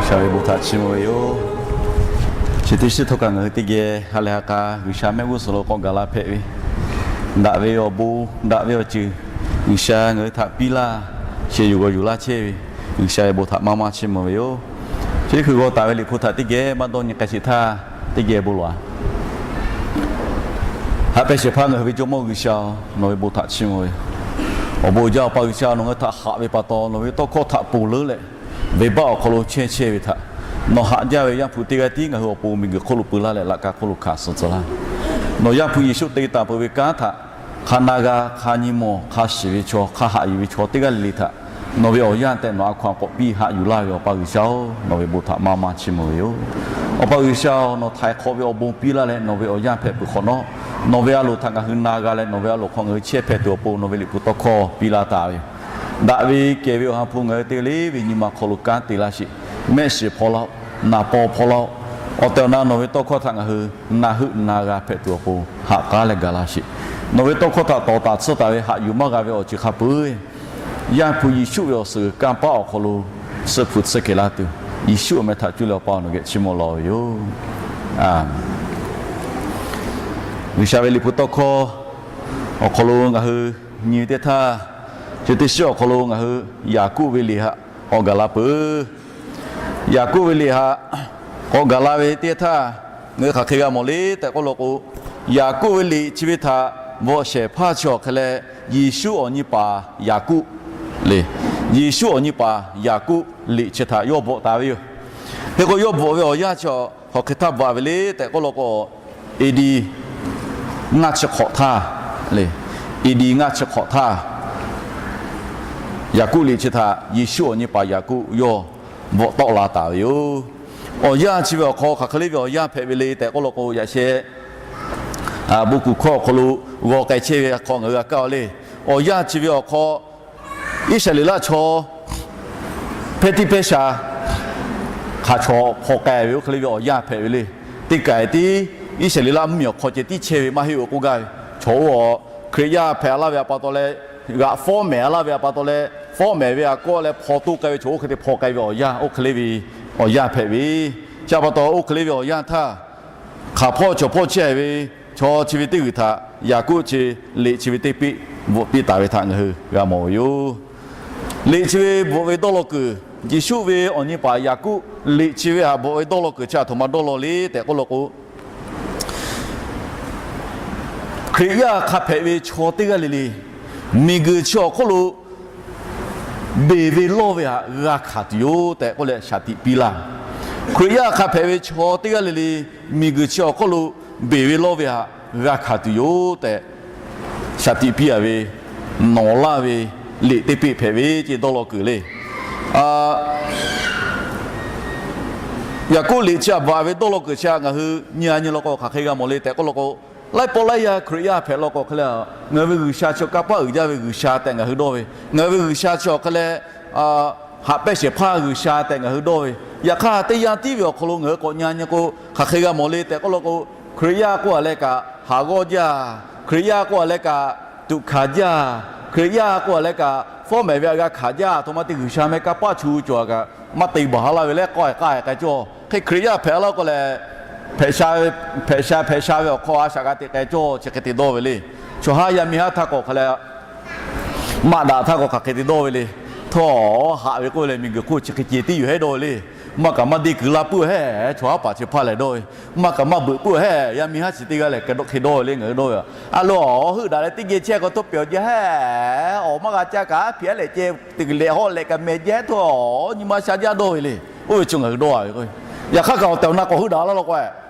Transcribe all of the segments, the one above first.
G'uiˬsha ve bon htaꞈ chiˇ mvuh ve yoˬ. Chi teˇ shiˉ htawˇ kaꞈ ngaˬ hui teˇ geh ha lehˬ ha k'a G'uiˬsha mehˆ g'uˇ suhˍ lo k'awꞈ gaˬ la hpehꞈ ve, daꞈ ve awˬ bon daꞈ ve awˬ ceuˬ G'uiˬsha ngaˬ hui htaꞈ piˇ laˇ, sheh yuˬ g'aw yuˬ laˇ chehˇ ve G'uiˬsha ve bon htaꞈ maˇ maˇ chiˇ mvuh ve yoˬ. Chi hkui g'aw taˍ ve Liꞈ hpu htaꞈ teˇ geh maˇ dawˇ nyi k'ai sheˍ htaˇ, teˇ geh bon lawˬ-a. Haꞈ pehnˇ shehˍ hpaˇ ngaˬ hui ve Jawˇmawˇ G'uiˬsha-oˬ, nawˬ ve bon htaꞈ chiˇ mvuh ve yoˬ. Awˬ bon uiˍ jaˇ Awˬ pa G'uiˬsha, nawˬ ngaˬ hui htaꞈ haꞈ ve pa taw, nawˬ ve tawˇ hkawˇ htaꞈ ponˬ leuˉ leh, venˇbaˆ awˬ hk'aw lo chehˇ chehˇ ve htaꞈ nawˬ haꞈ jaˇ ve Yaˇ hpu teˇ g'aˇ tiˉ ngaˬ hui awˬ pon miˬguiˬ hk'oˆ lo peu laˇ leh laꞈ ka hk'oˆ lo hkanˍ suh tcuh laˇ. Nawˬ Yaˇ hpu Yeˍsuˆ te taˍ peuˬ ve kanˉ htaꞈ hk'a na g'a, hk'a nyi mawˬ, hk'a shiˍ ve chaw, hk'a haꞈ yuˬ ve chaw teˇ g'aˇ le le htaꞈ nawˬ ve awˬ yanˇ tehꞈ nawˬ a hkaw-anˬ k'awꞈ piˇ haꞈ yuˬ laˇ ve Awˬ pa G'uiˬsha-oˬ, nawˬ ve bon htaꞈ maˇ maˇ chiˇ mvuh ve yoˬ. Awˬ pa G'uiˬsha-oˬ, nawˬ htaiˍ hk'awꞈ ve awˬ bon piˇ laˇ leh nawˬ ve awˬ yanˇ hpehꞈ peuˬ hk'awꞈ nawˉ, nawˬ ve a loˍ htaꞈ ngaˬ hui na g'a leh nawˬ ve a loˍ hk'aw ngaˬ hui chehˇ hpehꞈ tuˬ awˬ pon nawˬ ve Liꞈ hpu tawˇ hkawˇ piˇ laˇ taˍ ve yoˬ. Daꞈ ve kehˬ ve Awˬ ha hpu ngaˬ hui teˇ g'aˇ le ve nyi ma hk'aw lo kanˉ te laˇ sheˍ. Mehˆ shiˍ hpaw laˇ-oˆ, naˍ paw hpaw laˇ-oˆ. Awˬ tehˬ awˬ na nawˬ ve tawˇ hkawˇ htaꞈ ngaˬ hui na heuˆ na g'a hpehꞈ tuˬ awˬ pon haꞈ k'aˉ leh gaˬ la sheˍ. Nawˬ ve tawˇ hkawˇ htaꞈ tawˍ taˍ tsuhˇ taˍ ve haꞈ yuˬ maˇ g'a ve awˬ ceuˬ hk'a peuˬ Yaˇ hpu Yeˍsuˆ ve awˬ suhˍ kanˇ paˆ awˬ hk'aw lo tsuhˇ hpu tsuhˇ kehˬ laˇ tuˬ, Yeˍsuˆ awˬ meh htaꞈ cuˇ leh Awˬ pa nawˬ geh chiˇ mvuh lawˬ ve yoˬ. G'uiˬsha ve Liꞈ hpu tawˇ hkawˇ awˬ hk'aw lo ngaˬ hui nyi ve teˇ htaˇ, chi teˇ shiˉ awˬ hk'aw lo ngaˬ hui Yaˍkoˆ ve liꞈ htaꞈ k'awꞈ gaˬ la peuˬ. Yaˍkoˆ ve liꞈ htaꞈ k'awꞈ gaˬ la ve teˇ htaˇ, ngaˬ hui hk'aˬ hk'e g'a mawˬ le tehꞈ k'oˆ law k'o, Yaˍkoˆ ve liꞈ chi ve htaꞈ bvuhꞈ shehˍ hpaˇ chi awˬ hk'e leh, Yeˍsuˆ awˬ nyi paˍ Yaˍkoˆ le. Yeˍsuˆ awˬ nyi paˍ Yaˍkoˆ liꞈ chi htaꞈ yawˇ bvuhꞈ taˍ ve yoˬ. Hk'e k'o, yawˇ bvuhꞈ ve awˬ yanˇ chi hk'aˬ hk'e htaˇ bvuhꞈ ve le tehꞈ k'oˆ law k'o, AD ngaˇ chi hk'awꞈ htaˇ le. AD ngaˇ chi hk'awꞈ htaˇ, Yaˍkoˆ liꞈ chi htaꞈ Yeˍsuˆ awˬ nyi paˍ Yaˍkoˆ yawˇ bvuhꞈ tawˆ la taˍ ve yoˬ. Awˬ yanˇ chi ve awˬ hk'aw hk'aˬ hk'e le ve awˬ yanˇ hpehꞈ ve le tehꞈ k'oˆ law k'o, yaꞈ sheh bon kuˬ hkawˇ awˬ hk'aw lo g'aw k'ai chehˇ ve hk'aw ngaˬ hui g'a kaˇ-oˬ le. Awˬ yanˇ chi ve awˬ hk'aw, Iˉsaˍreˍlaˆ chaw hpehˇ tiˉ hpehˇ sha hk'aˬ chaw hpaw k'ai ve oˇ hk'e le ve awˬ yanˇ hpehꞈ ve le. Teˇ kaˬ tiˉ Iˉsaˍreˍlaˆ mvuhˇmiˬ awˬ hk'aw ceh tiˉ chehˇ ve maˇ heˆ-oˬ k'oˆ gaˇ ve. Chaw oˇ hk'aw Hkriꞈ yaˇ hpehꞈ laˇ ve a pa taw leh, g'aꞈ fawˉ mehˍ laˇ ve a pa taw leh, fawˉ mehˍ ve a kawˆ leh hpaw toˇ k'ai ve chaw oˇ hk'e te hpaw k'ai ve awˬ yanˇ oˇ hk'e le ve awˬ yanˇ hpehꞈ ve. Chi a pa taw oˇ hk'e le ve awˬ yanˇ htaˇ, hk'aˬ hpawˇ chaw hpawˇ chehˇ ve chaw chi ve teˇ g'uiˬ htaꞈ Yaˍkoˆ chi liꞈ chi ve teˇ peˆ bvuhꞈ piˇ taˍ ve htaꞈ ngaˬ hui g'a mawˬ ve yoˬ. Liꞈ chi ve bvuhꞈ ve dawˇ law kuiˬ, Yeˍsuˆ ve awˬ nyi paˍ Yaˍkoˆ liꞈ chi ve htaꞈ bvuhꞈ ve dawˇ law kuiˬ chi a htoꞈ ma dawˇ law le tehꞈ k'oˆ law k'o, Hkriꞈ yaˇ hk'a hpehꞈ ve chaw teˇ g'aˇ le le, miˬguiˬ chi awˬ hk'oˆ lo beˬ ve lawˇ ve htaꞈ g'a hkanˍ tuˬ yoˬ tehꞈ k'oˆ leh shaˍ tiꞈ piˇ laˇ. Hkriꞈ yaˇ hk'a hpehꞈ ve chaw teˇ g'aˇ le le, miˬguiˬ chi awˬ hk'oˆ lo beˬ ve lawˇ ve htaꞈ g'a hkanˍ tuˬ yoˬ tehꞈ shaˍ tiꞈ piˇ a ve, nawˬ laˇ ve liꞈ teˇ peˆ hpehꞈ ve ce dawˇ law kuiˬ le. Yaˍkoˆ liꞈ chi htaꞈ bvuhꞈ ve dawˇ law kuiˬ chi htaꞈ ngaˬ hui nyi a nyi law k'o hk'aˬ hk'e g'a mawˬ le tehꞈ k'oˆ law k'o, laiˉ pawˆ laiˉ yaˇ Hkriꞈ yaˇ hpehꞈ law k'o hk'e leh, ngaˬ hui ve G'uiˬsha chi kanˇ paˆ uiˍ jaˇ ve G'uiˬsha tehꞈ ngaˬ hui dawˇ ve, ngaˬ hui ve G'uiˬsha chi awˬ hk'e leh haꞈ pehnˇ shehˍ hpaˇ G'uiˬsha tehꞈ ngaˬ hui dawˇ ve, yaꞈ hk'aˇ teˇ yanˇ tiˉ ve awˬ hk'aw lo ngaˬ hui k'awꞈ nyi a nyi k'o hk'aˬ hk'e g'a mawˬ le tehꞈ k'oˆ law k'o, Hkriꞈ yaˇ k'oˆ a leh kaꞈ haˍ g'awˇ jaˇ, Hkriꞈ yaˇ k'oˆ a leh kaꞈ tuꞈ hkanˍ jaˇ, Hkriꞈ yaˇ k'oˆ a leh kaꞈ fawˉ mehˍ ve htaꞈ g'a hkanˍ jaˇ, a htoꞈ ma te G'uiˬsha meh kanˇ paˆ chu cawˬ kaꞈ maˇ te baˬ laˇ ve leh k'awˇ k'ai k'ai cawˇ. Hk'e Hkriꞈ yaˇ hpehꞈ laˇ k'o leh, hpehꞈ sha hpehꞈ sha ve awˬ hk'aw a shaꞈ g'a teꞈ k'ai cawˇ chi hk'e te dawˇ ve le. Chaw haˉ yaˇ miˇ haˉ htaˇ k'awꞈ hk'e leh maꞈ daꞈ htaˇ k'awꞈ hk'aˬ hk'e te dawˇ ve le. Htawˇ, haꞈ ve k'oˆ leh miˬguiˬ hk'oˆ chi hk'e ceh tiˉ yoˬ hehˉ dawˇ ve le. Maˇ kaꞈ maˇ deˇ kuiˬ la puiˉ hehˉ, chaw haˉ paˍ chi hpaˇ lehˬ dawˇ ve. Maˇ kaꞈ maˇ beuꞈ puiˉ hehˉ, yaˇ miˇ haˉ chi teˇ g'aˇ lehˬ hk'e dawˇ ve le, ngaˬ hui dawˇ ve. A lo, awˬ heuˆ daꞈ leh teˇ geh chehˇ k'o htawˇ pehˬ awˬ jaˇ hehˉ, awˬ maˇ g'a caˇ kaꞈ a hpiꞈ a lehꞈ ceh teꞈ lehꞈ hawˆ lehꞈ kaꞈ mehˍ jaˇ htawˇ, nyi ma sha jaˇ dawˇ ve le. Oˇ ve chaw ngaˬ hui dawˇ a ve k'o, yaꞈ hk'aˇ kaꞈ awˬ tehˬ awˬ na k'awꞈ heuˆ daꞈ laˇ law k'o,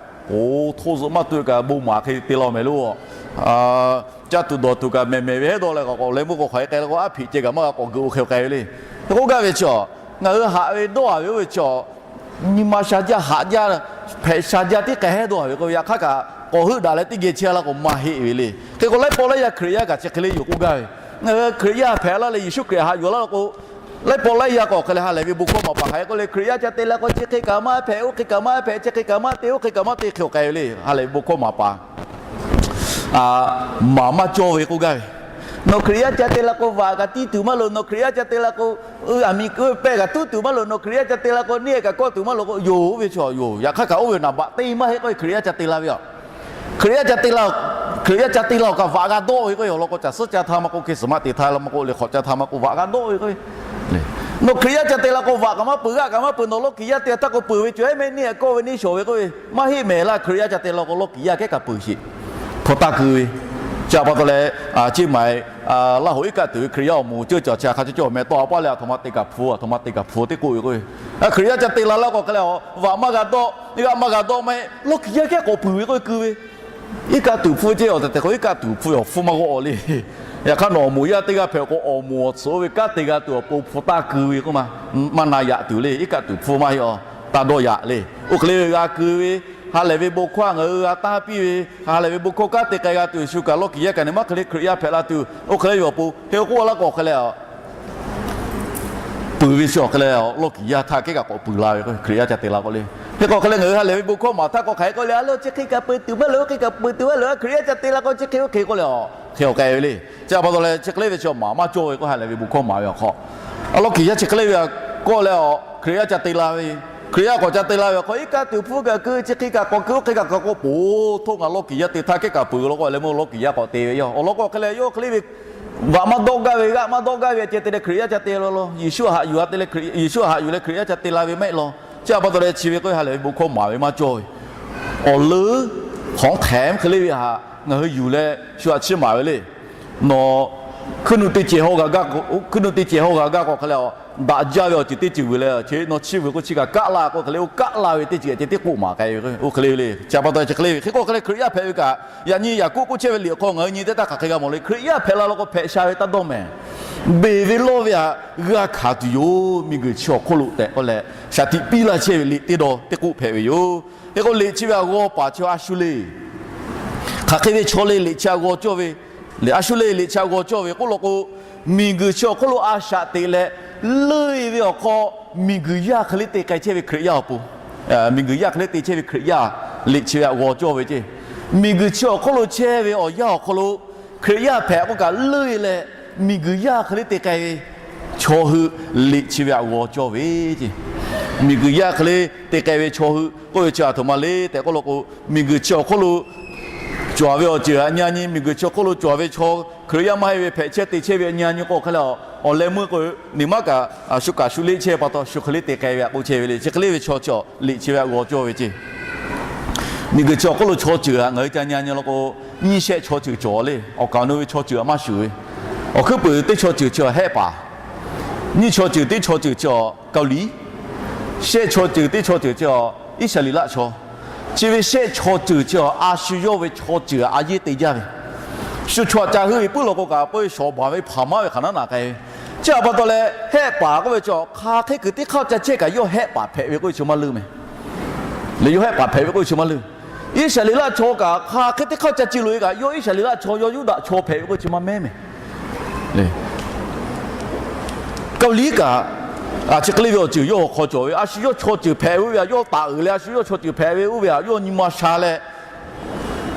oˇ htoˇ zuhꞈ maˇ tuˬ kaꞈ bon maˍ hk'e te law mehˍ lo. Caˇ tuˬ dawˬ tuˬ kaꞈ mehˍ mehˍ ve hehˉ dawˇ leh k'awꞈ k'awꞈ leh meuˇ k'o hk'aˬ hk'e k'ai la k'o, a hpiꞈ ceh kaꞈ maˇ g'a k'awꞈ geuꞈ oˇ hk'e k'ai ve le. Hk'e k'oˆ gaˇ ve chaw, ngaˬ hui haꞈ ve dawˇ a ve oˇ ve chaw, nyi ma sha jaˇ haꞈ jaˇ, hpehꞈ sha jaˇ tiˉ k'ai hehˉ dawˇ a ve k'o, yaꞈ hk'aˇ kaꞈ k'awꞈ heuˆ daꞈ leh teˇ geh chehˇ laˇ k'o maˇ heˆ ve le. Hk'e k'o laiˉ pawˆ laiˉ yaˇ Hkriꞈ yaˇ kaꞈ chi hk'e le yoˬ k'oˆ gaˇ ve. Ngaˬ hui Hkriꞈ yaˇ hpehꞈ laˇ leh Yeˍsuˆ Hkriꞈ haꞈ yuˬ laˇ k'o, laiˉ pawˆ laiˉ yaˇ k'awꞈ hk'e leh ha lehˬ ve bon hkawˇ maˍ paˍ hk'aˬ hk'e k'oˆ le, Hkriꞈ yaˇ ca te leh k'o chi hk'e kaꞈ maˇ hpehꞈ, oˇ hk'e kaꞈ maˇ hpehꞈ, chi hk'e kaꞈ maˇ te, oˇ hk'e kaꞈ maˇ te hk'e k'ai ve le. Ha lehˬ ve bon hkawˇ maˍ paˍ maˍ maˇ cawˇ ve k'oˆ gaˇ ve. Nawˬ Hkriꞈ yaˇ ca te la k'o, vaꞈ kaꞈ tiˇ tuˬ maˇ loˍ. Nawˬ Hkriꞈ yaˇ ca te la k'o, aˬ miˍ pehˇ kaꞈ tuˉ tuˬ maˇ loˍ. Nawˬ Hkriꞈ yaˇ ca te la k'o, neˇ kaꞈ kawˆ tuˬ maˇ loˍ k'o, yoˬ oˇ ve chaw yoˬ. Yaꞈ hk'aˇ kaꞈ oˇ ve naˍ baꞈ teˇ maˇ heˆ k'oˆ ve Hkriꞈ yaˇ ca te la ve yoˬ. Hkriꞈ yaˇ ca te la, Hkriꞈ yaˇ ca te la awˬ kaꞈ vaꞈ g'a dawˆ ve k'oˆ ve yoˬ. Awˬ lawn k'o, caˬ suhˉ ca htaˇ maˇ k'oˆ, hke suhˍ maꞈ teꞈ htaˇ maˇ k'oˆ, liꞈ hk'awꞈ ca htaˇ maˇ k'oˆ, vaꞈ g'a dawˆ ve k'oˆ ve. Nawˬ Hkriꞈ yaˇ ca te la k'o, vaꞈ kaꞈ maˇ peuˬ, g'aˆ kaꞈ maˇ peuˬ. Nawˬ lawˇ kiˍ yaˇ te htaˇ k'o, peuˬ ve cawˬ heˆ mehˆ, neˇ kawˆ ve neˇ shawˍ ve k'oˆ ve maˇ heˆ mehˍ laˇ. Hkriꞈ yaˇ ca te la k'o, lawˇ kiˍ yaˇ kehˉ kaꞈ peuˬ sheˍ. Hpu taˇ keu ve. Chi pa taw leh, a ciˉ maˬ, Laˇ hoꞈ iˉ kaˆ tuˬ ve Hkriꞈ yaˇ awˬ moˍ ceuˇ cawˬ chi hk'a cawˇ cawˇ meh tawˇ a paˇ leh, a htoꞈ ma te kaꞈ hpu, a htoꞈ ma te kaꞈ hpu teˇ k'oˆ ve k'oˆ ve. Hkriꞈ yaˇ ca te la laˇ k'o hk'e leh, vaꞈ maˇ g'a dawˆ, g'aˆ maˇ g'a dawˆ maˇ heˆ, lawˇ kiˍ yaˇ kehˉ k'awꞈ peuˬ ve k'oˆ ve keu ve. Iˉ kaˆ tuˬ hpfuhˇ ceˇ, awˬ tehˬ tehˬ k'o iˉ kaˆ tuˬ hpfuhˇ awˬ hpfuhˇ maˇ g'awˆ awˬ le. Yaꞈ hk'aˇ nawˬ awˬ moˍ yaˇ teˇ g'aˇ hpehꞈ k'o, awˬ moˍ awˬ tcuhˍ oˇ ve kanˉ te g'a tuˬ awˬ pon hpu taˇ keu ve k'oˆ ma, maˇ na yaꞈ tuˬ le. Iˉ kaˆ tuˬ hpfuhˇ maˇ heˆ a, taˇ dawˇ yaꞈ le. Oˇ hk'e le g'a keu ve, ha lehˬ ve bon hkawˇ ngaˬ hui g'a tanˇ piˇ ve, ha lehˬ ve bon hkawˇ kanˉ te k'ai g'a tuˬ, shu kaꞈ lawˇ kiˍ yaˇ kaꞈ neˇ maˇ hk'e le Hkriꞈ yaˇ hpehꞈ la tuˬ, oˇ hk'e le ve awˬ pon hk'e k'oˆ laˇ k'o hk'e leh, peuˬ ve chi awˬ hk'e leh, lawˇ kiˍ yaˇ htaˇ kehˉ kaꞈ k'awꞈ peuˬ la ve k'o, Hkriꞈ yaˇ ca te la k'o le. Hk'e k'o hk'e leh ngaˬ hui ha lehˬ ve bon hkawˇ maˍ htaˇ k'o hk'aˬ hk'e k'oˆ le, a le chi hk'e kaꞈ peuˬ tuˬ maˇ loˍ, oˇ hk'e kaꞈ peuˬ tuˬ maˇ loˍ, Hkriꞈ yaˇ ca te la k'o chi hk'e oˇ hk'e k'oˆ le, hk'e awˬ k'ai ve le. Chi pa taw leh chi hk'e le ve chi maˍ maˇ cawˇ ve k'o, ha lehˬ ve bon hkawˇ maˍ ve awˬ hk'aw, a lawˇ kiˍ yaˇ chi hk'e le ve k'oˆ leh, Hkriꞈ yaˇ ca te la ve, Hkriꞈ yaˇ k'awꞈ ca te la ve awˬ hk'aw, iˉ kaˆ tuˬ hpfuhˇ kaꞈ keu, chi hk'e kaꞈ k'awꞈ keu, oˇ hk'e kaꞈ k'awꞈ keu, poˬ htoˆ ngaˬ lawˇ kiˍ yaˇ te htaˇ kehˉ kaꞈ peuˬ law k'o, leh meuˇ lawˇ kiˍ yaˇ k'awꞈ te ve yoˬ. Awˬ lawn k'o hk'e leh yawˇ hk'e le ve vaꞈ maˇ dawˆ gaˇ ve, g'aˆ maˇ dawˆ gaˇ ve ceh te leh Hkriꞈ yaˇ ca te la law. Yeˍsuˆ haꞈ yuˬ a te leh, Yeˍsuˆ haꞈ yuˬ leh Hkriꞈ yaˇ ca te la ve maˇ heˆ law. Chi pa taw leh chi ve k'o ha lehˬ ve bon hkawˇ maˍ ve maˇ cawˇ ve. Awˬ leuˉ hk'awꞈ hk'ehꞈ hk'e le ve htaꞈ ngaˬ hui yuˬ leh shu htaꞈ chiˇ maˍ ve le. Nawˬ hkuiˉ nuˆ teˇ cehˬ hawˇ g'a gaˇ k'o, hkuiˉ nuˆ teˇ cehˬ hawˇ g'a gaˇ k'o hk'e leh, daꞈ jaˇ ve awˬ ceuˬ teˇ ceuˬ vuiˬ leh, chi nawˬ chiˇ vuiˬ k'o chi kaꞈ kaˆ la k'o hk'e le, oˇ kaˆ la ve teˇ ceuˬ ceh teˇ k'oˆ maˍ k'ai ve. Oˇ hk'e le ve le. Chi pa taw chi hk'e le ve hk'e k'o hk'e leh Hkriꞈ yaˇ hpehꞈ ve kaꞈ, yaꞈ nyi Yaˍkoˆ k'oˆ chehˇ ve liꞈ hk'aw ngaˬ hui nyi teˇ htaˇ hk'aˬ hk'e g'a mawˬ le. Hkriꞈ yaˇ hpehꞈ la law k'o hpehꞈ sha ve taˇ dawˇ mehˍ. Beˬ ve lawˇ ve htaꞈ g'a hkanˍ tuˬ yoˬ, miˬguiˬ chi awˬ hk'oˆ lo tehꞈ k'oˆ leh, shaˍ tiꞈ piˇ laˇ chehˇ ve liꞈ teˇ dawˇ teˇ k'oˆ hpehꞈ ve yoˬ. Hk'e k'o liꞈ chi ve htaꞈ g'aw paˍ chi a shu le. Hk'aˬ hk'e ve chaw le liꞈ chi htaꞈ g'aw cawˇ ve, a shu le liꞈ chi htaꞈ g'aw cawˇ ve k'oˆ law k'o, miˬguiˬ chi awˬ hk'oˆ lo a shaꞈ teꞈ leh leuˆ e ve awˬ hk'aw, miˬguiˬ yaˇ hk'e le te k'ai chehˇ ve Hkriꞈ yaˇ awˬ pon, miˬguiˬ yaˇ hk'e le te chehˇ ve Hkriꞈ yaˇ liꞈ chi ve htaꞈ g'aw cawˇ ve ceˇ. Miˬguiˬ chi awˬ hk'oˆ lo chehˇ ve awˬ yanˇ awˬ hk'aw lo Hkriꞈ yaˇ hpehꞈ k'oˆ kaꞈ leuˆ e leh, miˬguiˬ yaˇ hk'e le te k'ai ve chaw hui liꞈ chi ve htaꞈ g'aw cawˇ ve ceˇ. Miˬguiˬ yaˇ hk'e le te k'ai ve chaw hui k'oˆ ve chi a htoꞈ ma le tehꞈ k'oˆ law k'o, miˬguiˬ chi awˬ hk'oˆ lo cawˬ ve awˬ ceuˬ a nyi a nyi, miˬguiˬ chi awˬ hk'oˆ lo cawˬ ve chaw Hkriꞈ yaˇ maˇ heˆ ve hpehꞈ chehˇ te chehˇ ve a nyi a nyi k'o hk'e leh, awˬ leh meuˇ k'o, neˇ maˇ kaꞈ shu kaꞈ shu leˆ chehˇ pa taw, shu hk'e le te k'ai ve htaꞈ k'oˆ chehˇ ve le. Chi hk'e le ve chaw chi liꞈ chi ve htaꞈ g'aw cawˇ ve ceˇ. Miˬguiˬ chi awˬ hk'oˆ lo chaw ceuˬ htaꞈ ngaˬ hui ca nyi a nyi law k'o, nyiˇ shehˆ chaw ceuˬ cawˬ le. Awˬ kaˍ awˬ nu ve chaw ceuˬ htaꞈ maˇ shuˍ ve. Awˬ hkuiˉ puiˍ teˇ chaw ceuˬ chi hehˆ paˍ, nyiˇ chaw ceuˬ teˇ chaw ceuˬ chi Kaoˍliˍ, shehˆ chaw ceuˬ teˇ chaw ceuˬ chi Iˉsaˍreˍlaˆ chaw. Chi ve shehˆ chaw ceuˬ chi a shu yawˇ ve chaw ceuˬ a yeˇ te jaˇ ve. Shu chaw htaꞈ ca heuˆ ve puiˉ law k'o kaꞈ, peuˇ shawˍ baˬ ve hpaˍ maˇ ve hk'aˬ naˉ naꞈ k'ai ve. Chi a pa taw leh, hehˆ paˍ k'oˆ ve chi hk'aˬ hk'e kuiˬ teˇ hk'aˇ ca chehˇ kaꞈ yawˇ hehˆ paˍ hpehꞈ ve k'oˆ ve chi maˇ leuˆ mehˍ. Leh yawˇ hehˆ paˍ hpehꞈ ve k'oˆ ve chi maˇ leuˆ. Iˉsaˍreˍlaˆ chaw kaꞈ hk'aˬ hk'e teˇ hk'aˇ ca ci loꞈ e kaꞈ, yawˇ Iˉsaˍreˍlaˆ chaw, yawˇ Yuˇdaꞈ chaw hpehꞈ ve k'oˆ ve chi maˇ mehˉ mehˍ. Kaoˍliˍ kaꞈ, chi hk'e le ve awˬ ceuˬ yawˇ awˬ hk'aw cawˬ ve, a shu yawˇ chaw ceuˬ hpehꞈ ve oˇ ve htaꞈ yawˇ taˍ uiˍ leh, a shu yawˇ chaw ceuˬ hpehꞈ ve oˇ ve htaꞈ yawˇ nyi ma sha leh,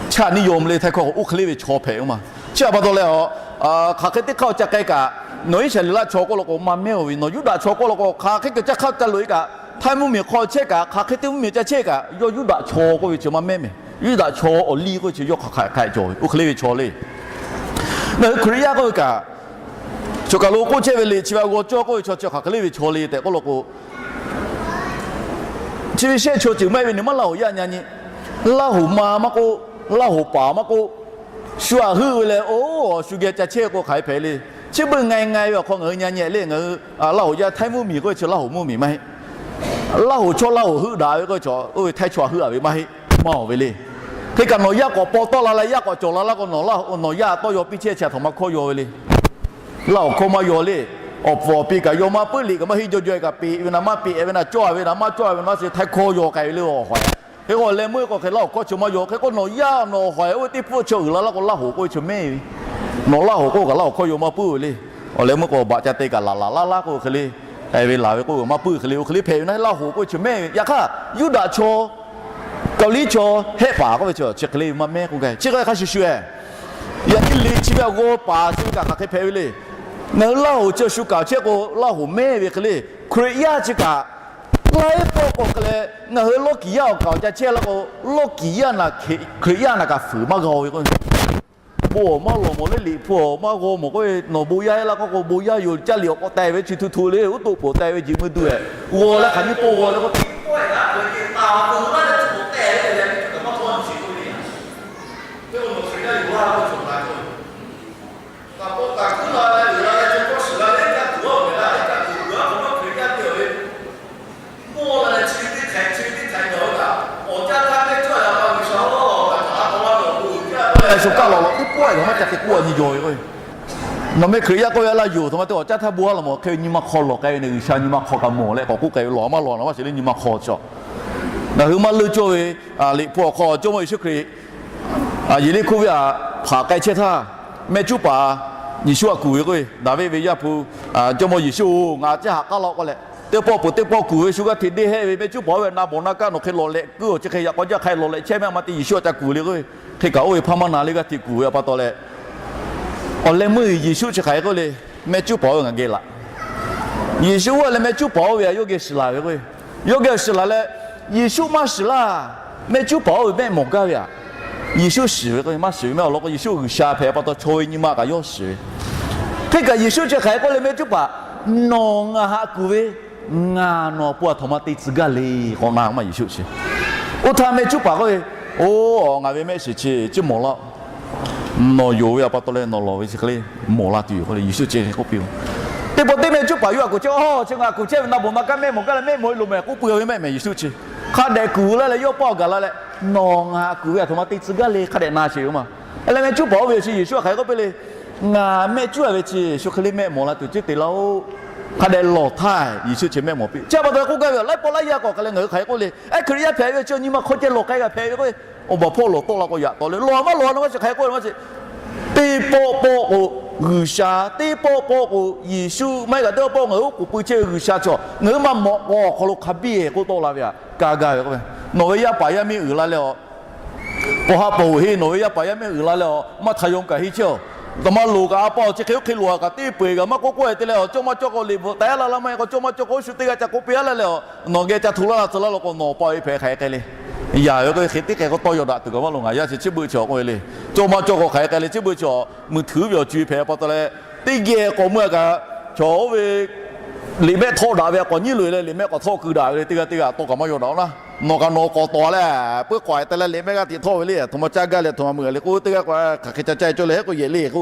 chaˇ niˇ yaw mvuh le htaiˇ hkawˇ k'o oˇ hk'e le ve chaw hpehꞈ ve ma. Chi a pa taw leh, hk'aˬ hk'e teˇ hk'aˇ ca k'ai kaꞈ, nawˬ Iˉsaˍreˍlaˆ chaw k'oˆ law k'o maˇ mehˉ oˬ ve, nawˬ Yuˇdaꞈ chaw k'oˆ law k'o hk'aˬ hk'e kuiˬ ca hk'aˇ ca loꞈ e kaꞈ, htaiˇ mvuhˇmiˬ hk'aw chehˇ kaꞈ, hk'aˬ hk'e teˇ mvuhˇmiˬ ca chehˇ kaꞈ, yawˇ Yuˇdaꞈ chaw k'oˆ ve chi maˇ mehˉ mehˍ. Yuˇdaꞈ chaw awˬ liˇ k'oˆ ve chi yawˇ hk'aˬ hk'e cawˬ ve, oˇ hk'e le ve chaw le. Ngaˬ hui Hkriꞈ yaˇ k'oˆ ve kaꞈ, chaw kaˬ lo k'oˆ chehˇ ve liꞈ chi ve htaꞈ g'aw cawˇ k'oˆ ve chaw chi hk'aˬ hk'e le ve chaw le tehꞈ k'oˆ law k'o, chi ve shehˆ chaw ceuˬ maˇ heˆ ve, neˇ maˇ Laˇ hoꞈ yaˇ nyi a nyi, Laˇ hoꞈ ma maˇ k'oˆ, Laˇ hoꞈ paˍ maˇ k'oˆ, shu htaꞈ heuˆ ve leh, oˇ, shu geh ca chehˇ k'o hk'aˬ hk'e hpehꞈ le. Chi beuꞈ ngai ngai ve awˬ hk'aw ngaˬ hui nyi a nyi le, ngaˬ hui Laˇ hoꞈ yaˇ htaiˇ mvuhˇmiˬ k'oˆ ve chi Laˇ hoꞈ mvuhˇmiˬ maˇ heˆ. Laˇ hoꞈ chaw Laˇ hoꞈ heuˆ daꞈ ve k'oˆ ve chaw, oˇ ve htaiˇ chaw htaꞈ heuˆ a ve maˇ heˆ, maˇ oˬ ve le. Hk'e kaꞈ nawˬ yaˇ k'awꞈ paw tawˆ la leh, yaˇ k'awꞈ cawˬ la laˇ k'o, nawˬ yaˇ tawˇ yaw piˇ chehˇ chi a htoꞈ ma hkawˇ yaw ve le. Laˇ hoꞈ hkawˇ maˇ yaw le. Awˬ pfuhˍ awˬ pi kaꞈ yaw maˇ puiˉ, liꞈ kaꞈ maˇ heˆ, jaw jaw e kaꞈ peꞈ ve naˍ maˇ peꞈ ve naˍ, cawˇ ve naˍ maˇ cawˇ ve naˍ, chi htaiˇ hkawˇ yaw k'ai ve le awˬ hawˍ. Hk'e k'o leh meuˇ k'o hk'e Laˇ hoꞈ hkawˇ chi maˇ yaw. Hk'e k'o nawˬ yaˇ nawˬ hawˍ oˇ ve teˇ hpfuhˇ chi uiˍ la laˇ k'o Laˇ hoꞈ k'oˆ ve chi mehˉ ve. Nawˬ Laˇ hoꞈ k'oˆ kaꞈ Laˇ hoꞈ hkawˇ yaw maˇ puiˉ ve le. Awˬ leh meuˇ k'o baꞈ ca te kaꞈ laˬ laˬ laˇ laˇ k'oˆ hk'e le. K'ai ve laˬ ve k'oˆ ve maˇ puiˉ hk'e le, oˇ hk'e le hpehꞈ ve naˍ, Laˇ hoꞈ k'oˆ ve chi mehˉ ve. Yaꞈ hk'aˇ Yuˇdaꞈ chaw, Kaoˍliˍ chaw, hehˆ paˍ k'oˆ ve chi chi hk'e le maˇ mehˉ k'oˆ gaˇ. Chi hk'e hk'a shuˍ shuˍ e Yaꞈ nyi liꞈ chi ve a g'aw paˍ chi ve kaꞈ hk'aˬ hk'e hpehꞈ ve le. Ngaˬ hui Laˇ hoˍ chi shu kaꞈ chehˇ k'o Laˇ hoˍ mehˇ ve hk'e le, Hkriꞈ yaˇ chi kaꞈ laiˉ pawˆ k'o hk'e leh ngaˬ hui lawˇ kiˍ yaˇ awˬ kaˍ awˬ ca chehˇ laˇ k'o, lawˇ kiˍ yaˇ na, Hkriꞈ yaˇ na kaꞈ fuiˍ maˇ g'a ve k'o, bon awˬ maˇ lawˬ mawˬ leh liꞈ hpu awˬ maˇ g'aw mawˬ k'o, nawˬ bon yaˇ heˆ laˇ k'oˆ k'o, bon yaˇ yoˬ, caˇ liꞈ awˬ k'awꞈ teh ve chi htu htu le, uˉ toꞈ poˬ teh ve jeˬ meuˇ duˇ-e, g'aw leh hk'aˬ nyiˇ pawˆ g'aw leh k'o, shu kaˆ lawˬ lawˬ teˇ pawˆ-e kaꞈ maˇ ca te k'oˆ a nyi jaw ve k'o, nawˬ meh Hkriꞈ yaˇ k'oˆ ve a laˇ yoˬ, htaꞈ ma te awˬ caˉ htaˇ bon a laˬ mawˬ, hk'e ve nyi ma hk'aw lawˬ k'ai ve, G'uiˬsha nyi ma hk'aw kaꞈ mawˬ leh k'awꞈ k'oˆ k'ai ve, lawˬ maˇ lawˬ na maˇ shiˍ le, nyi ma hk'aw chi. Ngaˬ hui maˇ leuˇ cawˇ ve liꞈ hpu awˬ hk'aw Jawˇmawˇ Yeˍsuˆ Hkriꞈ Yeˍriˆhkoˇ venˇ htaꞈ hpaˍ k'ai chehˇ htaˇ, mehˆ cuˉ paˍ Yeˍsuˆ htaꞈ kuˬ ve k'o, Daˍviˆ ve Yaˇ hpu, Jawˇmawˇ Yeˍsuˆ-oˬ, ngaˬ caˇ haꞈ k'aˉ law k'o leh, teˇ pawˆ peuˬ teˇ pawˆ kuˬ ve shu g'aˇ hteꞈ deˇ hehˆ ve, mehˆ cuˉ paˍ oˇ ve na bawˬ na kaˆ nawˬ hk'e lawˬ leh kuiˉ-oˬ, chi hk'e yaꞈ k'aw jaˇ hk'a lawˬ leh chehˇ mehˆ ma te Yeˍsuˆ htaꞈ ca kuˬ le k'o, hk'e kaꞈ oˇ ve hpaˇ maˇ na le g'aˇ hteꞈ kuˬ ve a pa taw leh, awˬ leh meuˇ Yeˍsuˆ chi hk'aˬ hk'e k'oˆ le, mehˆ cuˉ paˍ oˇ ve ngaˬ geh laꞈ. Yeˍsuˆ oˇ leh mehˆ cuˉ paˍ oˇ ve a yawˇ geh shiˍ laˬ ve k'o, yawˇ geh shiˍ laˬ leh, Yeˍsuˆ maˇ shiˍ laˇ, mehˆ cuˉ paˍ oˇ ve mehˆ mawˬ gaˇ ve aꞈ. Yeˍsuˆ shiˍ ve k'o maˇ shiˍ ve mehˆ awˬ lawn k'o, Yeˍsuˆ G'uiˬsha hpehꞈ pa taw chaw ve nyi ma kaꞈ yawˇ shiˍ ve. Hk'e kaꞈ Yeˍsuˆ chi hk'aˬ hk'e k'oˆ le, mehˆ cuˉ paˍ, nawˬ ngaˬ haꞈ kuˬ ve, ngaˬ nawˬ pon a htoꞈ ma te tcuh gaˇ le k'awꞈ na ma Yeˍsuˆ chi. Oˇ htaˇ mehˆ cuˉ paˍ k'oˆ ve, Oˬ, ngaˬ ve mehˆ shiˍ chi, chi mawˬ laˇ. Nawˬ yonˍ ve a pa taw leh nawˬ lawˬ ve chi hk'e le mawˬ la tuˬ yoˬ k'oˆ le, Yeˍsuˆ chi hk'e k'oˆ piˇ-oˬ. Teˇ pawˆ teˇ mehˆ cuˉ paˍ yawˇ htaꞈ kuˬ chehˇ, Oˬ, chi ngaˬ kuˬ chehˇ ve na bawˬ na kaˆ mehˆ mawˬ gaˇ leh mehˆ mawˬ-e loˬ mehˍ k'oˆ pui ve mehˆ mehˍ Yeˍsuˆ chi. Hk'a dehꞈ kuˬ la leh yawˇ paˇ awˬ gaˬ la leh, nawˬ ngaˬ haꞈ kuˬ ve a htoꞈ ma te tcuh gaˇ le hk'a dehꞈ na sheˍ ve ma. Leh mehˆ cuˉ paˍ oˇ ve chi Yeˍsuˆ htaꞈ hk'aˬ hk'e k'oˆ piˇ le, Ngaˬ mehˆ cuˉ-a ve chi shu hk'e le mehˆ mawˬ la tuˬ ceˇ te laˇ-oˆ. Hk'a dehꞈ lawˬ htaˇ Yeˍsuˆ chi mehˆ mawˬ piˇ. Chi a pa taw k'oˆ gaˇ ve, laiˉ pawˆ laiˉ yaˇ k'awꞈ hk'e leh ngaˬ hui hk'aˬ hk'e k'oˆ le, ehˉ, Hkriꞈ yaˇ hpehꞈ ve chi nyi ma hk'aw ceh lawˬ k'ai g'a hpehꞈ ve k'o, awˬ baˬ hpawˇ lawˬ tawˆ la k'o yaꞈ tawˍ le, lawˬ maˇ lawˬ na maˇ shiˍ hk'aˬ hk'e k'oˆ ve maˇ shiˍ. Teˇ pawˆ pawˆ k'o G'uiˬsha, teˇ pawˆ pawˆ k'o Yeˍsuˆ, maˇ heˆ kaꞈ teˇ pawˆ pawˆ ngaˬ hui oˉ k'oˍ pui chehˇ ve G'uiˬsha chaw ngaˬ hui maˇ mawꞈ k'aw awˬ hk'aw lo hk'a biˇ-e k'oˆ tawˆ la ve aꞈ, ka gaˇ ve k'o, nawˬ ve yaˇ paˍ yaˇ miˇ uiˍ la leh a, paw ha paw heˆ, nawˬ ve yaˇ paˍ yaˇ miˇ uiˍ la leh a, maˇ htaꞈ yaw kaꞈ henˇ chehˇ-oˬ. Taꞈ maˇ loˍ kaꞈ a pa awˬ chi hk'e oˇ hk'e loˍ kaꞈ teˇ peu-eˬ kaꞈ maˇ k'oˆ k'oˆ-e te leh, awˬ cawˇ maˇ cawˇ k'o liꞈ bvuhꞈ taiˍ-a la la maˇ heˆ k'o, cawˇ maˇ cawˇ k'o oˇ shu teˇ g'aˇ ca k'oˆ piˇ-a la leh a, nawˬ geh ca hto laˇ la tcuh laˇ la k'o, nawˬ pa-oˬ hpehꞈ hk'aˬ hk'e k'ai le. Yaꞈ ve k'o hk'e teˇ hk'e k'o tawˇ yaw daꞈ tuˬ kaꞈ maˇ loˍ, ngaˬ yaˇ chi chi beuꞈ chi awˬ k'oˆ ve le. Cawˇ maˇ cawˇ k'o hk'aˬ hk'e k'ai le, chi beuꞈ chi awˬ mui htuiˉ ve awˬ co-e hpehꞈ pa taw leh, teˇ geh k'awꞈ meuˇ-a kaꞈ, chaw oˇ ve liꞈ mehˆ htawˆ daꞈ ve k'awꞈ nyiˉ loꞈ-e leh liꞈ mehˆ k'awꞈ htawˆ keu daꞈ ve le, teˇ g'aˇ teˇ g'aˇ tawˇ kaꞈ maˇ yaw daꞈ-oˬ laˇ. Nawˬ kaꞈ nawˬ k'awꞈ tawˍ leh, puiˉ k'awꞈ-e te leh liꞈ mehˆ g'aˇ hteꞈ htawˆ ve le, a htoꞈ ma caˇ gaˇ leh a htoꞈ ma meuꞈ le k'o, teˇ g'aˇ k'o hk'aˬ hk'e ca caˇ-e cawˇ leh hk'e k'o yehˬ le k'o,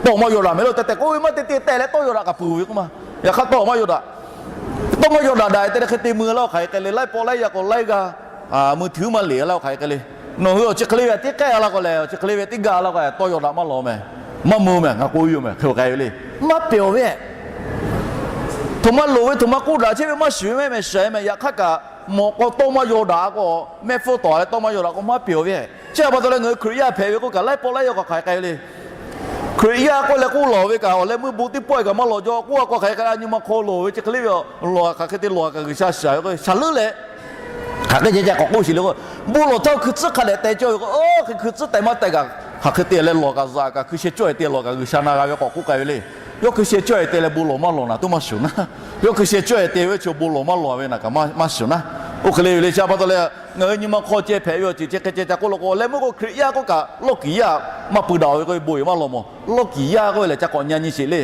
tawˇ maˇ yaw daꞈ mehˍ lo tehꞈ tehꞈ k'oˆ ve maˇ te te tehꞈ leh tawˇ yaw daꞈ kaꞈ peuˬ ve k'oˆ ma. Yaꞈ hk'aˇ tawˇ maˇ yaw daꞈ. Tawˇ maˇ yaw daꞈ daꞈ-e te leh hk'e te mui laˇ-oˬ, hk'aˬ hk'e k'ai le, laiˉ pawˆ laiˉ yaˇ k'o laiˉ g'aˇ mui htuiˉ maˇ leꞈ laˇ-oˬ, hk'aˬ hk'e k'ai le. Nawˬ hui awˬ chi hk'e le ve teˇ k'ehˆ laˇ k'o lehˬ, awˬ chi hk'e le ve teˇ gaˇ laˇ k'o, tawˇ yaw daꞈ maˇ law mehˍ. Maˇ mui mehˍ, ngaˬ k'oˆ ve yoˬ mehˍ, hk'e k'ai ve le. Maˇ pehˬ-oˬ ve, htoꞈ ma loˍ ve htoꞈ ma k'oˆ daꞈ chehˇ ve maˇ shiˍ ve mehˆ mehˍ shiˍ-e mehˍ. Yaꞈ hk'aˇ kaꞈ mawꞈ k'aw tawˇ maˇ yaw daꞈ k'o, mehˆ hpfuhˇ tawˍ leh tawˇ maˇ yaw daꞈ k'o maˇ pehˬ-oˬ ve. Chi a pa taw leh ngaˬ hui Hkriꞈ yaˇ hpehꞈ ve k'oˆ kaꞈ laiˉ pawˆ laiˉ yaˇ k'awꞈ hk'aˬ hk'e k'ai ve le. Hkriꞈ yaˇ k'oˆ leh k'oˆ lawˬ ve kaꞈ awˬ leh meuˇ bon teˇ pawˆ-e kaꞈ maˇ lawˬ jaw k'oˆ a k'o, hk'aˬ hk'e k'ai a nyi ma hk'aw loˍ ve chi hk'e le ve, lawˬ hk'aˬ hk'e te lawˬ kaꞈ G'uiˬsha shiˍ ve k'o, shaˍ leuˉ leh hk'aˬ hk'e ceh ca k'awꞈ k'oˆ shiˍ le k'o, bon lawˬ htaˇ hkui tcuhˉ hk'a dehꞈ teh cawˇ ve k'o, hkui tcuhˉ teh maˇ teh kaꞈ hk'aˬ hk'e te leh lawˬ kaꞈ zaꞈ kaꞈ hkui sheh cawˇ-e te lawˬ kaꞈ G'uiˬsha na g'a ve k'awꞈ k'oˆ k'ai ve le. Yawˇ hkui sheh cawˇ-e te leh bon lawˬ maˇ lawˬ naˍ tuˉ maˇ shuˍ naˉ. Yawˇ hkui sheh cawˇ-e te ve chi bon lawˬ maˇ lawˬ ve naˍ kaꞈ maˇ shuˍ naˉ. Oˇ hk'e le ve le chi a pa taw leh, ngaˬ hui nyi ma hk'aw ceh hpehꞈ ve awˬ ceuˬ ceh hk'e ceh ca k'oˆ law k'o, awˬ leh meuˇ k'o Hkriꞈ yaˇ k'oˆ kaꞈ lawˇ kiˍ yaˇ maˇ pui daꞈ ve k'o bon-e maˇ lawˬ mawˬ. Lawˇ kiˍ yaˇ k'oˆ ve lehˬ ca k'awꞈ nyi nyi sheˍ le.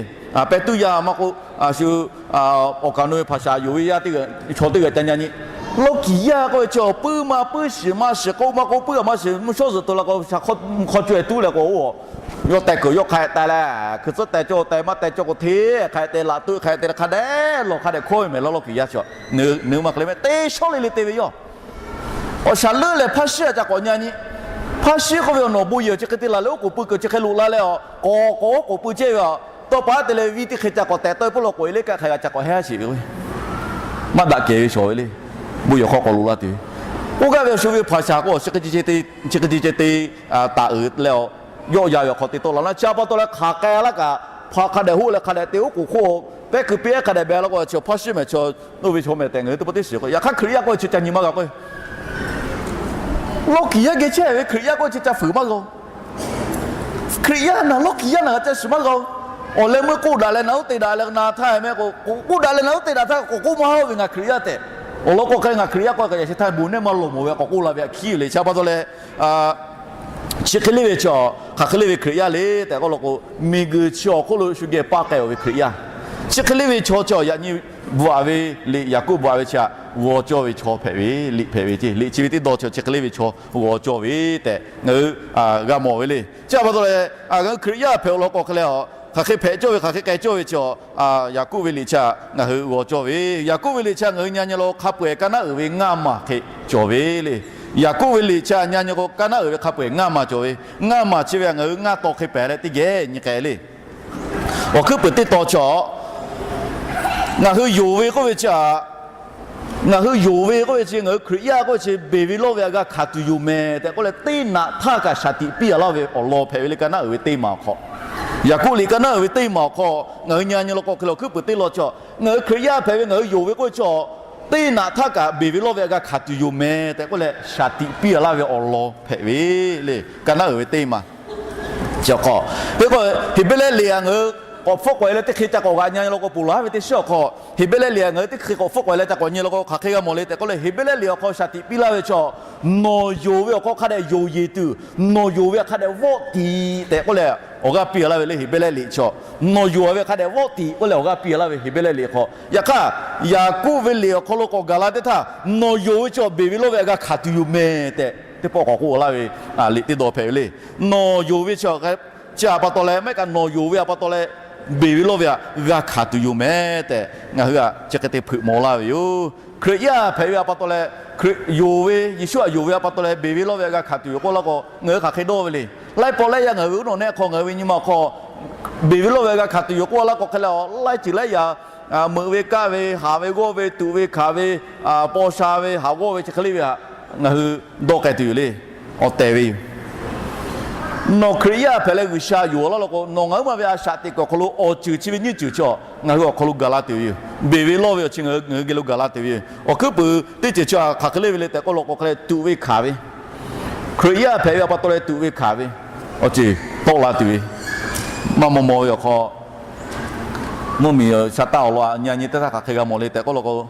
Pehˇ tuˉ yaˇ maˇ k'oˆ, a shu awˬ kaˍ nu ve hpaˍ shaˍ yonˍ ve yaˇ teˇ g'aˇ chaw teˇ g'aˇ ca nyi nyi. Lawˇ kiˍ yaˇ k'oˆ ve chi awˬ puiˉ maˇ puiˉ shiˍ maˇ shiˍ k'oˆ maˇ k'oˆ puiˉ a maˇ shiˍ mvuhˇ shawˉ zuhˬ to la k'o shaˍ hk'aw mvuhˇ hk'aw caweh tuˉ leh k'o, yawˇ teh kuiˬ yawˇ hk'a-e teh leh hkui tcuhˉ teh cawˇ teh maˇ teh cawˇ k'o hteˇ hk'a-e te laꞈ toˆ hk'a-e te leh hk'a dehꞈ lawˬ hk'a dehꞈ hkawˇ ve mehˍ laˇ lawˇ kiˍ yaˇ chi. Nawˬ hui maˇ hk'e le mehˍ teˇ shawˉ le le te ve yawˇ. Awˬ shaˍ leuˉ lehˬ hpaˇ shiˉ a ca k'awꞈ nyi nyi. Hpaˇ shiˉ k'oˆ ve awˬ nawˬ bon yehˬ chi hk'e te laˬ leh oˉ k'oˍ pui kuiˬ chi hk'e loꞈ la leh a, k'awꞈ k'awꞈ oˉ k'oˍ pui chehˇ ve a, tawˇ pa te leh viˇ teˇ hk'e ca k'awꞈ tehꞈ tawˆ-e pawˆ law k'oꞈ-e le kaꞈ hk'a g'a ca k'awꞈ heˇ sheˍ ve k'o, maˇ daꞈ kehˬ ve shawˍ ve le. Bon yehˬ hk'aw k'awꞈ loꞈ la tuˬ ve k'oˆ gaˇ ve a shu ve hpaˍ shaˍ k'o, chi hk'e te, chi hk'e te taˍ uiˍ leh a, yawˆ yan ve awˬ hk'aw te tawˆ la naˉ. Chi a pa taw leh hk'aˬ k'ai laˇ kaꞈ, hpaˇ hk'a dehꞈ hoˆ leh hk'a dehꞈ te oˉ k'oˍ hk'oˆ, pehˉ kuiˬ piˇ-eˉ hk'a dehꞈ beh la k'o, chi hpaˇ shiˉ mehˍ chi, oˇ ve chaw mehˍ tehꞈ ngaˬ hui teˇ pawˆ teˇ shiˍ k'o, yaꞈ hk'aˇ Hkriꞈ yaˇ k'oˆ ve chi ca nyi maˇ g'a k'o, lawˇ kiˍ yaˇ geh chehˇ ve Hkriꞈ yaˇ k'oˆ ve chi ca fuiˍ maˇ g'a-oˬ. Hkriꞈ yaˇ naˬ lawˇ kiˬ yaˇ naˬ g'a ca shiˍ maˇ g'a-oˬ. Awˬ leh meuˇ k'oˆ daꞈ leh naˬ uˉ te daꞈ leh na htaˇ meh k'o, k'oˆ daꞈ leh naˬ uˉ te daꞈ htaˇ k'awꞈ k'oˆ maˇ haˉ ve ngaˬ Hkriꞈ yaˇ tehꞈ. Awˬ lawn k'o hk'e ngaˬ Hkriꞈ yaˇ k'o kaꞈ yaꞈ sheh htaˇ bon nehˇ maˇ lawˬ mawˬ ve k'awꞈ k'oˆ la ve aꞈ hkiˉ ve le. Chi pa taw leh chi hk'e le ve chaw, hk'aˬ hk'e le ve Hkriꞈ yaˇ le tehꞈ k'oˆ law k'o, miˬguiˬ chi awˬ hk'oˆ lo shu geh paˇ k'ai-oˬ ve Hkriꞈ yaˇ. Chi hk'e le ve chaw chi yaꞈ nyi bvuhꞈ ve liꞈ, Yaˍkoˆ bvuhꞈ ve chi htaꞈ g'aw cawˇ ve chaw hpehꞈ ve, liꞈ hpehꞈ ve ce. Liꞈ chi ve teˇ dawˇ chi chi hk'e le ve chaw g'aw cawˇ ve tehꞈ ngaˬ hui g'a mawˬ ve le. Chi pa taw leh, ngaˬ hui Hkriꞈ yaˇ hpehꞈ-oˬ law k'o hk'e leh a, hk'aˬ hk'e hpehꞈ cawˇ ve, hk'aˬ hk'e k'ai cawˇ ve chi, Yaˍkoˆ ve liꞈ chi htaꞈ ngaˬ hui g'aw cawˇ ve. Yaˍkoˆ ve liꞈ chi htaꞈ ngaˬ hui nyi nyi law k'o, hk'a peu-eˬ ka naˉ uiˍ ve ngaˇ maˬ hk'e cawˬ ve le. Yaˍkoˆ ve liꞈ chi htaꞈ nyi nyi k'o, ka naˉ uiˍ ve hk'a peu-eˬ ngaˇ maˬ cawˬ ve. Ngaˇ maˬ chi ve htaꞈ ngaˬ hui ngaˇ taw hk'e pehˍ leh teˇ geh nyi k'ai le. Awˬ hkuiˉ puiˍ teˇ taw chaw, ngaˬ hui yonˍ ve k'oˆ ve chi htaꞈ, ngaˬ hui yonˍ ve k'oˆ ve chi, ngaˬ hui Hkriꞈ yaˇ k'oˆ ve chi beˬ ve lawˇ ve htaꞈ g'a hkanˍ tuˬ yoˬ mehˍ tehꞈ k'oˆ leh, teˇ naꞈ htaˇ kaꞈ shaˍ tiꞈ piˇ-a laˇ ve awˬ lawn hpehꞈ ve le. Ka naˉ uiˍ ve teˇ maˬ awˬ hk'aw, Yaˍkoˆ liꞈ ka naˉ uiˍ ve teˇ maˬ awˬ hk'aw ngaˬ hui nyi nyi law k'o hk'e le, awˬ hkuiˉ puiˍ teˇ law chaw, ngaˬ hui Hkriꞈ yaˇ hpehꞈ ve ngaˬ hui yonˍ ve k'oˆ ve chi, teˇ naꞈ htaˇ kaꞈ beˬ ve lawˇ ve htaꞈ g'a hkanˍ tuˬ yoˬ mehˍ tehꞈ k'oˆ leh shaˍ tiꞈ piˇ-a laˇ ve awˬ lawn hpehꞈ ve le. Ka naˉ uiˍ ve teˇ maˬ chi awˬ hk'aw, hk'e k'o Heˍbrehˇ liꞈ htaꞈ ngaˬ hui k'awꞈ hpfuhˆ k'awꞈ e leh teˇ hk'e ca k'awꞈ g'aꞈ nyi nyi law k'o, ponˬ laˬ ve teˇ shiˉ awˬ hk'aw, Heˍbrehˇ liꞈ htaꞈ ngaˬ hui teˇ hk'e k'awꞈ hpfuhˆ k'awꞈ e leh ca k'awꞈ nyi law k'o hk'aˬ hk'e g'a mawˬ le tehꞈ k'oˆ leh, Heˍbrehˇ liꞈ awˬ hk'aw shaˍ tiꞈ piˇ laˇ ve chi, nawˬ yonˍ ve awˬ hk'aw hk'a dehꞈ yonˍ yeˬ tuˬ, nawˬ yonˍ ve hk'a dehꞈ vawˆ tiꞈ tehꞈ k'oˆ leh awˬ g'aˇ piˇ-a laˇ ve le. Heˍbrehˇ liꞈ chi nawˬ yonˍ ve hk'a dehꞈ vawˆ tiꞈ k'oˆ leh awˬ g'aˇ piˇ-a laˇ ve Heˍbrehˇ liꞈ hk'aw. Yaꞈ hk'aˇ, Yaˍkoˆ ve liꞈ awˬ hk'aw lo k'awꞈ gaˬ la teˇ htaˇ, nawˬ yonˍ ve chi beˬ ve lawˇ ve htaꞈ g'a hkanˍ tuˬ yoˬ mehˍ tehꞈ teˇ pawˆ k'awꞈ k'oˆ laˇ ve liꞈ teˇ dawˇ hpehꞈ ve le. Nawˬ yonˍ ve chi chi htaꞈ pa taw leh, maˇ heˆ kaꞈ nawˬ yonˍ ve htaꞈ pa taw leh beˬ ve lawˇ ve htaꞈ g'a hkanˍ tuˬ yoˬ mehˍ tehꞈ ngaˬ hui htaꞈ chi hk'e te hpeuꞈ maw laˇ ve yoˬ. Hkriꞈ yaˇ hpehꞈ ve htaꞈ pa taw leh, Hkriꞈ yonˍ ve, Yeˍsuˆ htaꞈ yonˍ ve htaꞈ pa taw leh beˬ ve lawˇ ve htaꞈ g'a hkanˍ tuˬ yoˬ k'oˆ laˇ k'o, ngaˬ hui hk'aˬ hk'e dawˇ ve le. Laiˉ pawˆ laiˉ yaˇ ngaˬ hui uˉ nawꞈ nehˆ hk'aw ngaˬ hui ve nyi ma awˬ hk'aw beˬ ve lawˇ ve htaꞈ g'a hkanˍ tuˬ yoˬ k'oˆ laˇ k'o hk'e leh, laiˉ ceuˬ laiˉ yaꞈ, meuꞈ ve, kaˆ ve, haˍ ve, g'awˇ ve, tuꞈ ve, hkanˍ ve, paw sha ve, haˍ g'awˇ ve, chi hk'e le ve htaꞈ ngaˬ hui dawˇ k'ai tuˬ yoˬ le. Awˬ tehˬ ve yoˬ. Nawˬ Hkriꞈ yaˇ hpehꞈ leh G'uiˬsha yonˍ laˇ law k'o, nawˬ ngaˬ huiˉ ma ve a shaꞈ teꞈ kuiˬ awˬ hk'aw lo awˬ ceuˬ chi ve nyiˇ ceuˬ chi ngaˬ hui awˬ hk'aw lo gaˬ la tuˬ ve yoˬ. Beˬ ve lawˇ ve awˬ chi ngaˬ hui geh lo gaˬ la tuˬ ve yoˬ. Awˬ hkuiˉ puiˍ teˇ ceuˬ chi hk'aˬ hk'e le ve le tehꞈ k'oˆ law k'o hk'e leh, tuꞈ ve hkanˍ ve, Hkriꞈ yaˇ hpehꞈ ve htaꞈ pa taw leh tuꞈ ve hkanˍ ve awˬ ceuˬ tawˆ la tuˬ ve, maˇ maw maw ve awˬ hk'aw, mvuhˇmiˬ sha taˇ awˬ lawn nyi nyi teˇ htaˇ hk'aˬ hk'e g'a mawˬ le tehꞈ k'oˆ law k'o,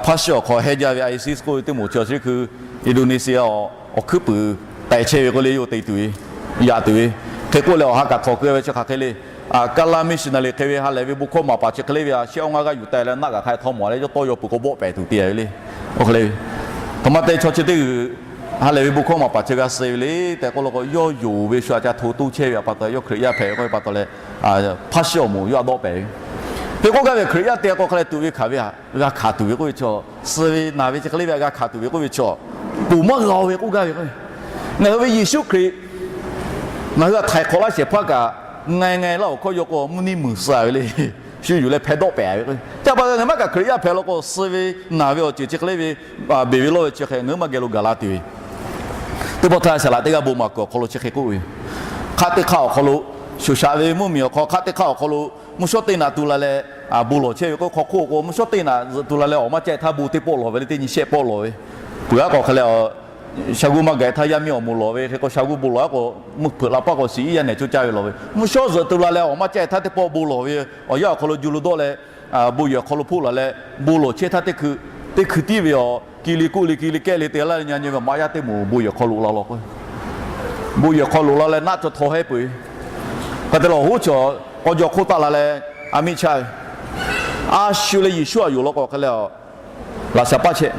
hpaˇ shiˉ awˬ hk'aw heh jaˇ ve ISIS k'oˆ ve teˇ moˍ chi awˬ chi hkui Indonesia awˬ hkuiˉ puiˍ taiˍ chehˇ ve k'oˆ le, yawˇ te tuˬ ve, yaꞈ tuˬ ve, hk'e k'oˆ leh awˬ ha kaꞈ htawnˍ keu ve chi hk'aˬ hk'e le. Kaˇlaˇ missionary hk'e ve ha lehˬ ve bon hkawˇ maˍ paˍ chi hk'e le ve, shehˆ awˇ ngaˇ g'aˇ yuˬ taˍ leh naˆ g'aꞈ hk'a htawˇ mawˬ leh yawˇ tawˇ yaw peuˬ k'o bawˆ pehˍ tuˬ te ve le. Oˇ hk'e le ve, htaꞈ ma te chaw chi teˇ g'uiˬ ha lehˬ ve bon hkawˇ maˍ paˍ chi g'a suh ve le tehꞈ k'oˆ law k'o, yawˇ yonˍ ve shu aꞈ ca hto toˇ chehˇ ve htaꞈ pa taw, yawˇ Hkriꞈ yaˇ hpehꞈ ve k'oˆ ve pa taw leh, hpaˇ shiˉ awˬ moˍ yawˇ htaꞈ dawˆ pehˍ ve. Hk'e k'oˆ gaˇ ve, Hkriꞈ yaˇ te k'o hk'e leh tuꞈ ve hkanˍ ve htaꞈ g'a hkanˍ tuˬ ve k'oˆ ve chaw, suh ve naˬ ve chi hk'e le ve htaꞈ g'a hkanˍ tuˬ ve k'oˆ ve chaw, ponˬ maˇ g'a-o ve k'oˆ gaˇ ve k'o, ngaˬ hui ve Yeˍsuˆ Hkriꞈ ngaˬ hui htaꞈ htaiˍ hk'awꞈ laˇ shehˍ hpaˇ kaꞈ, nga nga laˇ awˬ hkawˇ yaw k'o mvuhˇ nyi muiˬ suh ve le. Shu yuˬ leh hpehˇ dawˆ pehˍ ve k'o, chi pa taw ngaˬ hui maˇ kaꞈ Hkriꞈ yaˇ hpehꞈ law k'o, suh ve naˬ ve awˬ ceuˬ chi hk'e le ve, beˬ ve lawˇ ve chi hk'e ngaˬ hui maˇ geh lo gaˬ la tuˬ ve. Teˇ pawˆ htaˇ Saˍlaꞈ teˇ g'aˇ bon maˍ kuiˬ awˬ hk'aw lo chi hk'e k'oˆ ve, hk'aˆ teˇ hk'aˆ awˬ hk'aw lo, shoˍ shaꞈ ve mvuhˇmiˬ awˬ hk'aw hk'aˆ teˇ hk'aˆ awˬ hk'aw lo mvuhˇ shawˉ teˇ naꞈ tu la leh bon lawˬ chehˇ ve k'o, hk'aw hk'oˆ k'o mvuhˇ shawˉ teˇ naꞈ zuhꞈ tu la leh awˬ maˇ caˆ htaˇ bon teˇ pawˆ lawˬ ve le, teˇ nyi shehˆ pawˆ lawˬ ve. Peuˬ aˉ k'o hk'e leh, sha g'uˇ maˇ gaˬ htaˇ yaˇ miˇ awˬ moˍ lawˬ ve, hk'e k'o sha g'uˇ bon lawˬ aˉ k'o, mvuhˇ hpeuꞈ la paˇ k'o shiˍ iˉ yaˇ nehˬ coˇ caˇ ve lawˬ ve. Mvuhˇ shawˉ zuhꞈ tu la leh awˬ maˇ caˆ htaˇ teˇ pawˆ bon lawˬ ve, awˬ yanˇ awˬ hk'aw lo ju lo dawˆ leh, bon yehˬ awˬ hk'aw lo hpoˆ laˬ leh, bon lawˬ chehˇ htaˇ teˇ hkui, teˇ hkui tiˉ ve awˬ, ki le kuˆ le ki le kehˇ le te laˇ leh nyi nyi ve maꞈ yaˇ teˇ moˍ bon yehˬ hk'aw loꞈ la law k'o, bon yehˬ hk'aw loꞈ la leh naˆ cawˬ htaw hehˉ peuˬ ve. Hk'e te leh awˬ hoˉ chaw k'aw jaw hk'oˆ taˆ la leh, a miˇ chaˇ ve, a shu leh Yeˍsuˆ htaꞈ yonˍ law k'o hk'e leh, laꞈ sha paˇ chehˇ.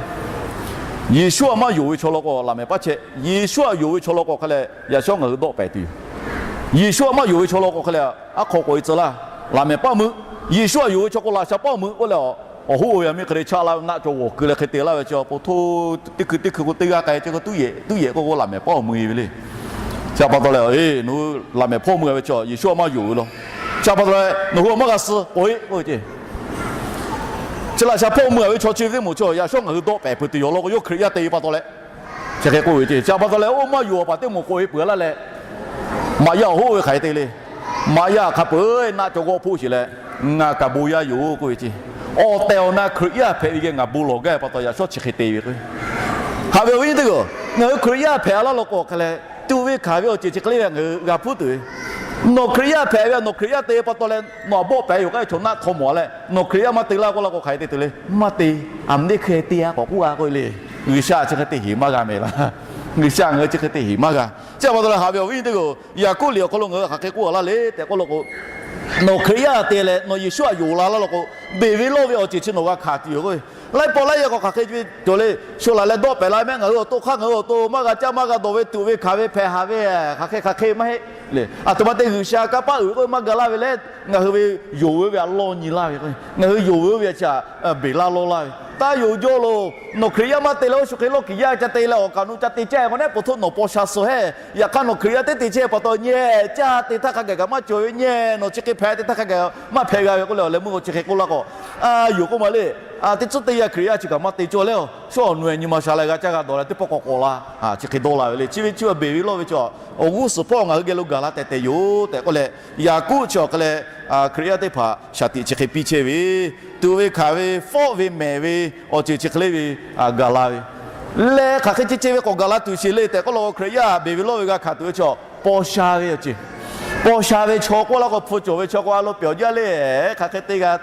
Yeˍsuˆ htaꞈ maˇ yonˍ ve chaw law k'o laꞈ mehˍ paˇ chehˇ. Yeˍsuˆ htaꞈ yonˍ ve chaw law k'o hk'e leh yaꞈ shawˉ ngaˬ hui dawˆ pehˍ tuˬ yoˬ. Yeˍsuˆ htaꞈ maˇ yonˍ ve chaw law k'o hk'e leh, aˉ hk'aw k'awꞈ e tcuh laˇ, laꞈ mehˍ paˇ meuˆ. Yeˍsuˆ htaꞈ yonˍ ve chaw k'o laꞈ sha paˇ meuˆ k'oˆ leh, awˬ hoˉ oˇ ve a miˇ hk'e le chaˆ laˇ ve naˆ cawˬ g'awˬ keu leh hk'e te laˇ ve chi, po hto teˇ hkui teˇ hkui k'o teˇ g'aˇ k'ai ceh k'o tuˉ yehˬ k'o k'o laꞈ mehˍ paˇ awˬ mui ve le. Chi pa taw leh, nawˬ hui laꞈ mehˍ hpawˇ mui a ve chaw Yeˍsuˆ htaꞈ maˇ yonˍ ve law. Chi pa taw leh nawˬ hui awˬ maˇ g'a suh k'oꞈ e k'oˆ ve ce. Chi laꞈ sha hpawˇ mui a ve chaw chi ve teˇ moˍ chaw yaꞈ shawˉ ngaˬ hui dawˆ pehˍ peuˬ tuˬ yoˬ law k'o, yawˇ Hkriꞈ yaˇ te ve pa taw leh, chi hk'e k'oˆ ve ce. Chi pa taw leh oˇ maˇ yonˍ awˬ paˍ teˇ moˍ k'oꞈ e peuˬ laˇ leh, maꞈ yaˇ awˬ hoˉ ve hk'aˬ hk'e te le. Maꞈ yaˇ hk'a peu-eˬ naˆ cawˬ g'awˇ hpoˆ sheˍ leh, ngaˬ kaꞈ bon yaˇ yoˬ k'oˆ ve ce. Awˬ tehˬ awˬ na Hkriꞈ yaˇ hpehꞈ ve geh ngaˬ bon lawˬ gaˇ ve pa taw yaꞈ shawˉ chi hk'e te ve k'o, haꞈ ve awˬ viˉ teˇ g'aˇ, ngaˬ hui Hkriꞈ yaˇ hpehꞈ laˇ law k'o hk'e leh, tuꞈ ve hkanˍ ve awˬ ceuˬ chi hk'e le ve ngaˬ hui g'a hpuˉ tuˬ ve. Nawˬ Hkriꞈ yaˇ hpehꞈ ve, nawˬ Hkriꞈ yaˇ te pa taw leh nawˬ a bawˆ pehˍ yoˬ k'o, chaw naˆ htaw mawˬ leh nawˬ Hkriꞈ yaˇ maˇ te laˇ k'oˆ laˇ k'o, hk'aˬ hk'e te tuˬ le. Maˇ te. A mvuhˇ deˇ hk'e te a k'awꞈ k'oˆ a k'oˆ ve le. G'uiˬsha chi hk'e te heˍ maˇ g'a mehˍ laˇ. G'uiˬsha ngaˬ hui chi hk'e te heˍ maˇ g'a. Chi a pa taw leh haꞈ ve awˬ viˉ nyi teˇ g'aˇ, Yaˍkoˆ liꞈ awˬ hk'aw lo ngaˬ hui hk'aˬ hk'e k'oˆ a laˇ le tehꞈ k'oˆ law k'o, nawˬ Hkriꞈ yaˇ te leh nawˬ Yeˍsuˆ htaꞈ yonˍ la laˇ law k'o, beˬ ve lawˇ ve awˬ ceuˬ chi nawˬ g'a hkanˍ tuˬ yoˬ k'o, laiˉ pawˆ laiˉ yaˇ k'o hk'aˬ hk'e ve cawˬ le. Shu laˬ leh dawˆ pehˍ la mehˆ, ngaˬ hui awˬ to hk'aˇ ngaˬ hui awˬ to maˇ g'a caˇ maˇ g'a dawˬ ve tuꞈ ve hkanˍ ve hpehꞈ haˍ ve, hk'aˬ hk'e hk'aˬ hk'e maˇ heˆ le. Aˬ htoꞈ ma te G'uiˬsha kanˇ paˆ uiˍ k'oˆ ve maˇ ga laˇ ve leh, ngaˬ hui ve yonˍ ve ve htaꞈ lawˇ nyi laˇ ve k'o, ngaˬ hui yonˍ ve ve chi htaꞈ beˬ laˇ lawˇ laˇ ve. Taˇ yonˍ jaw loˬ. Nawˬ Hkriꞈ yaˇ maˇ te leh oˇ shu hk'e lawˇ kiˬ yaˇ ca te leh awˬ kaˍ nu ca te caˇ k'o, neˉ pawˬ htoˆ nawˬ paw sha suh hehˉ. Yaꞈ hk'aˇ nawˬ Hkriꞈ yaˇ teˇ te chehˇ pa taw nyehˇ caˇ te htaˇ hk'a gaˬ kaꞈ maˇ cawˬ ve nyehˇ. Nawˬ chi hk'e hpehꞈ te htaˇ hk'a gaˬ maˇ hpehꞈ g'a ve k'oˆ leh, awˬ leh meuˇ k'o chi hk'e k'oˆ laˇ k'o, a yonˍ k'oˆ ma le. Teˇ tcuhˉ teˇ yanˇ Hkriꞈ yaˇ chi kaꞈ maˇ te cawˇ leh, shu awˬ nu e nyi ma sha leh g'a caˇ g'a dawˬ leh teˇ pawˆ k'awꞈ k'awꞈ la, chi hk'e dawˇ la ve le. Chi ve chi beˬ ve lawˇ ve chi awˬ g'uˇ suhˍ hpawˇ ngaˬ hui geh lo gaˬ la tehꞈ tehꞈ yoˬ tehꞈ k'oˆ leh, Yaˍkoˆ chi awˬ hk'e leh Hkriꞈ yaˇ teˇ hpaˍ shaˍ tiꞈ chi hk'e piˇ chehˇ ve, tuꞈ ve hkanˍ ve, fawˆ ve mehˍ ve awˬ ceuˬ chi hk'e le ve gaˬ la ve leh, hk'aˬ hk'e ceh ceh ve k'awꞈ gaˬ la tuˬ sheˍ le tehꞈ k'oˆ law k'o, Hkriꞈ yaˇ beˬ ve lawˇ ve g'a hkanˍ tuˬ ve chi paw sha ve awˬ ceuˬ. Paw sha ve chaw k'oˆ laˇ k'o, hpu cawˬ ve chaw k'o a lo pyawˬ jaˇ le. Hk'aˬ hk'e te g'a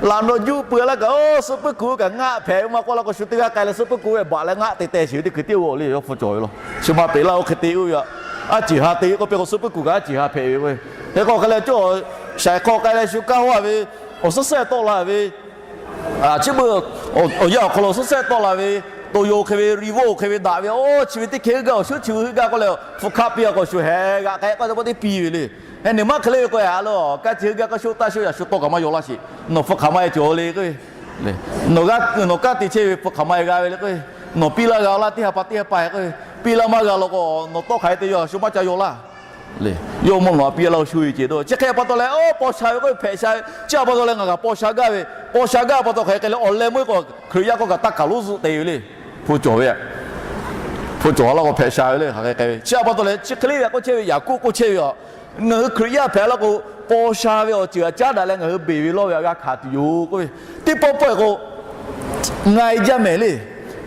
laꞈ nawˬ juˇ pui laˇ kaꞈ, oˇ suhˆ puiˉ kuˬ kaꞈ ngaˆ hpehꞈ ve maˇ k'oˆ laˇ k'o, shu teˇ g'aˇ k'ai leh suhˆ puiˉ kuˬ ve baꞈ leh ngaˆ te teh sheˍ ve teˇ hkui tiˉ oˇ le. Yawˇ hpu cawˬ ve law, chi ma peꞈ laˇ oˇ hk'e te oˇ ve a, a ciˬ ha te k'oˆ pehˇ k'o, suhˆ puiˉ kuˬ kaꞈ a ciˬ ha hpehꞈ ve k'o, hk'e k'o hk'e leh cawˇ shaiˍ hk'aw k'ai leh shu kaˇ haw ve awˬ suhˉ sehˆ tawˆ la ve, chi beuꞈ awˬ yanˇ awˬ hk'aw lo suhˉ sehˆ tawˆ la ve, to yo hk'e ve, ri voˇ hk'e ve daꞈ ve, oˇ chi ve teˇ hkeh heuˆ gaˇ awˬ shuˉ chi ve heuˆ gaˇ k'oˆ leh, hpu hkaˆ piˇ a k'o shu heh g'aꞈ k'ai k'o teˇ pawˆ teˇ piˇ ve le. Heh, nawˬ maˇ hk'e le ve k'o, a lo kaˇ chi heuˆ gaˇ k'o shu taˇ shu yaꞈ shu tawˇ kaꞈ maˇ yaw laˇ sheˍ. Nawˬ hpu hk'aˬ ma e cawˬ le k'o, nawˬ g'a, nawˬ kaˇ te chehˇ ve hpu hk'aˬ ma e g'a ve le k'o, nawˬ piˇ laˇ g'a laˇ teˇ ha pa teˇ ha pa k'o, piˇ laˇ maˇ g'a law k'o, nawˬ tawˇ hk'aˬ hk'e te yaw shu maˇ ca yaw laˇ. Yawˇ mawˇ nawˬ a piˇ laˇ shu e ceh dawˇ. Chi hk'e pa taw leh, oˇ paw sha ve k'oˆ ve hpehꞈ sha ve. Chi a pa taw leh ngaˬ kaꞈ paw sha gaˇ ve, paw sha gaˇ pa taw hk'aˬ hk'e leh awˬ leh meuˇ k'o, Hkriꞈ yaˇ k'oˆ kaꞈ taˇ kaˬ lonˉ zuhˆ te ve le. Hpu cawˬ ve, hpu cawˬ laˇ k'o hpehꞈ sha ve le, hk'aˬ hk'e k'ai ve. Chi a pa taw leh chi hk'e le ve k'oˆ chehˇ ve, Yaˍkoˆ k'oˆ chehˇ ve a, ngaˬ hui Hkriꞈ yaˇ hpehꞈ laˇ k'o, paw sha ve awˬ ceuˬ a caˉ daꞈ leh ngaˬ hui beˬ ve lawˇ ve a g'a hkanˍ tuˬ yoˬ k'oˆ ve. Teˇ pawˆ pawˆ e k'o, nga e jaˇ mehˍ le.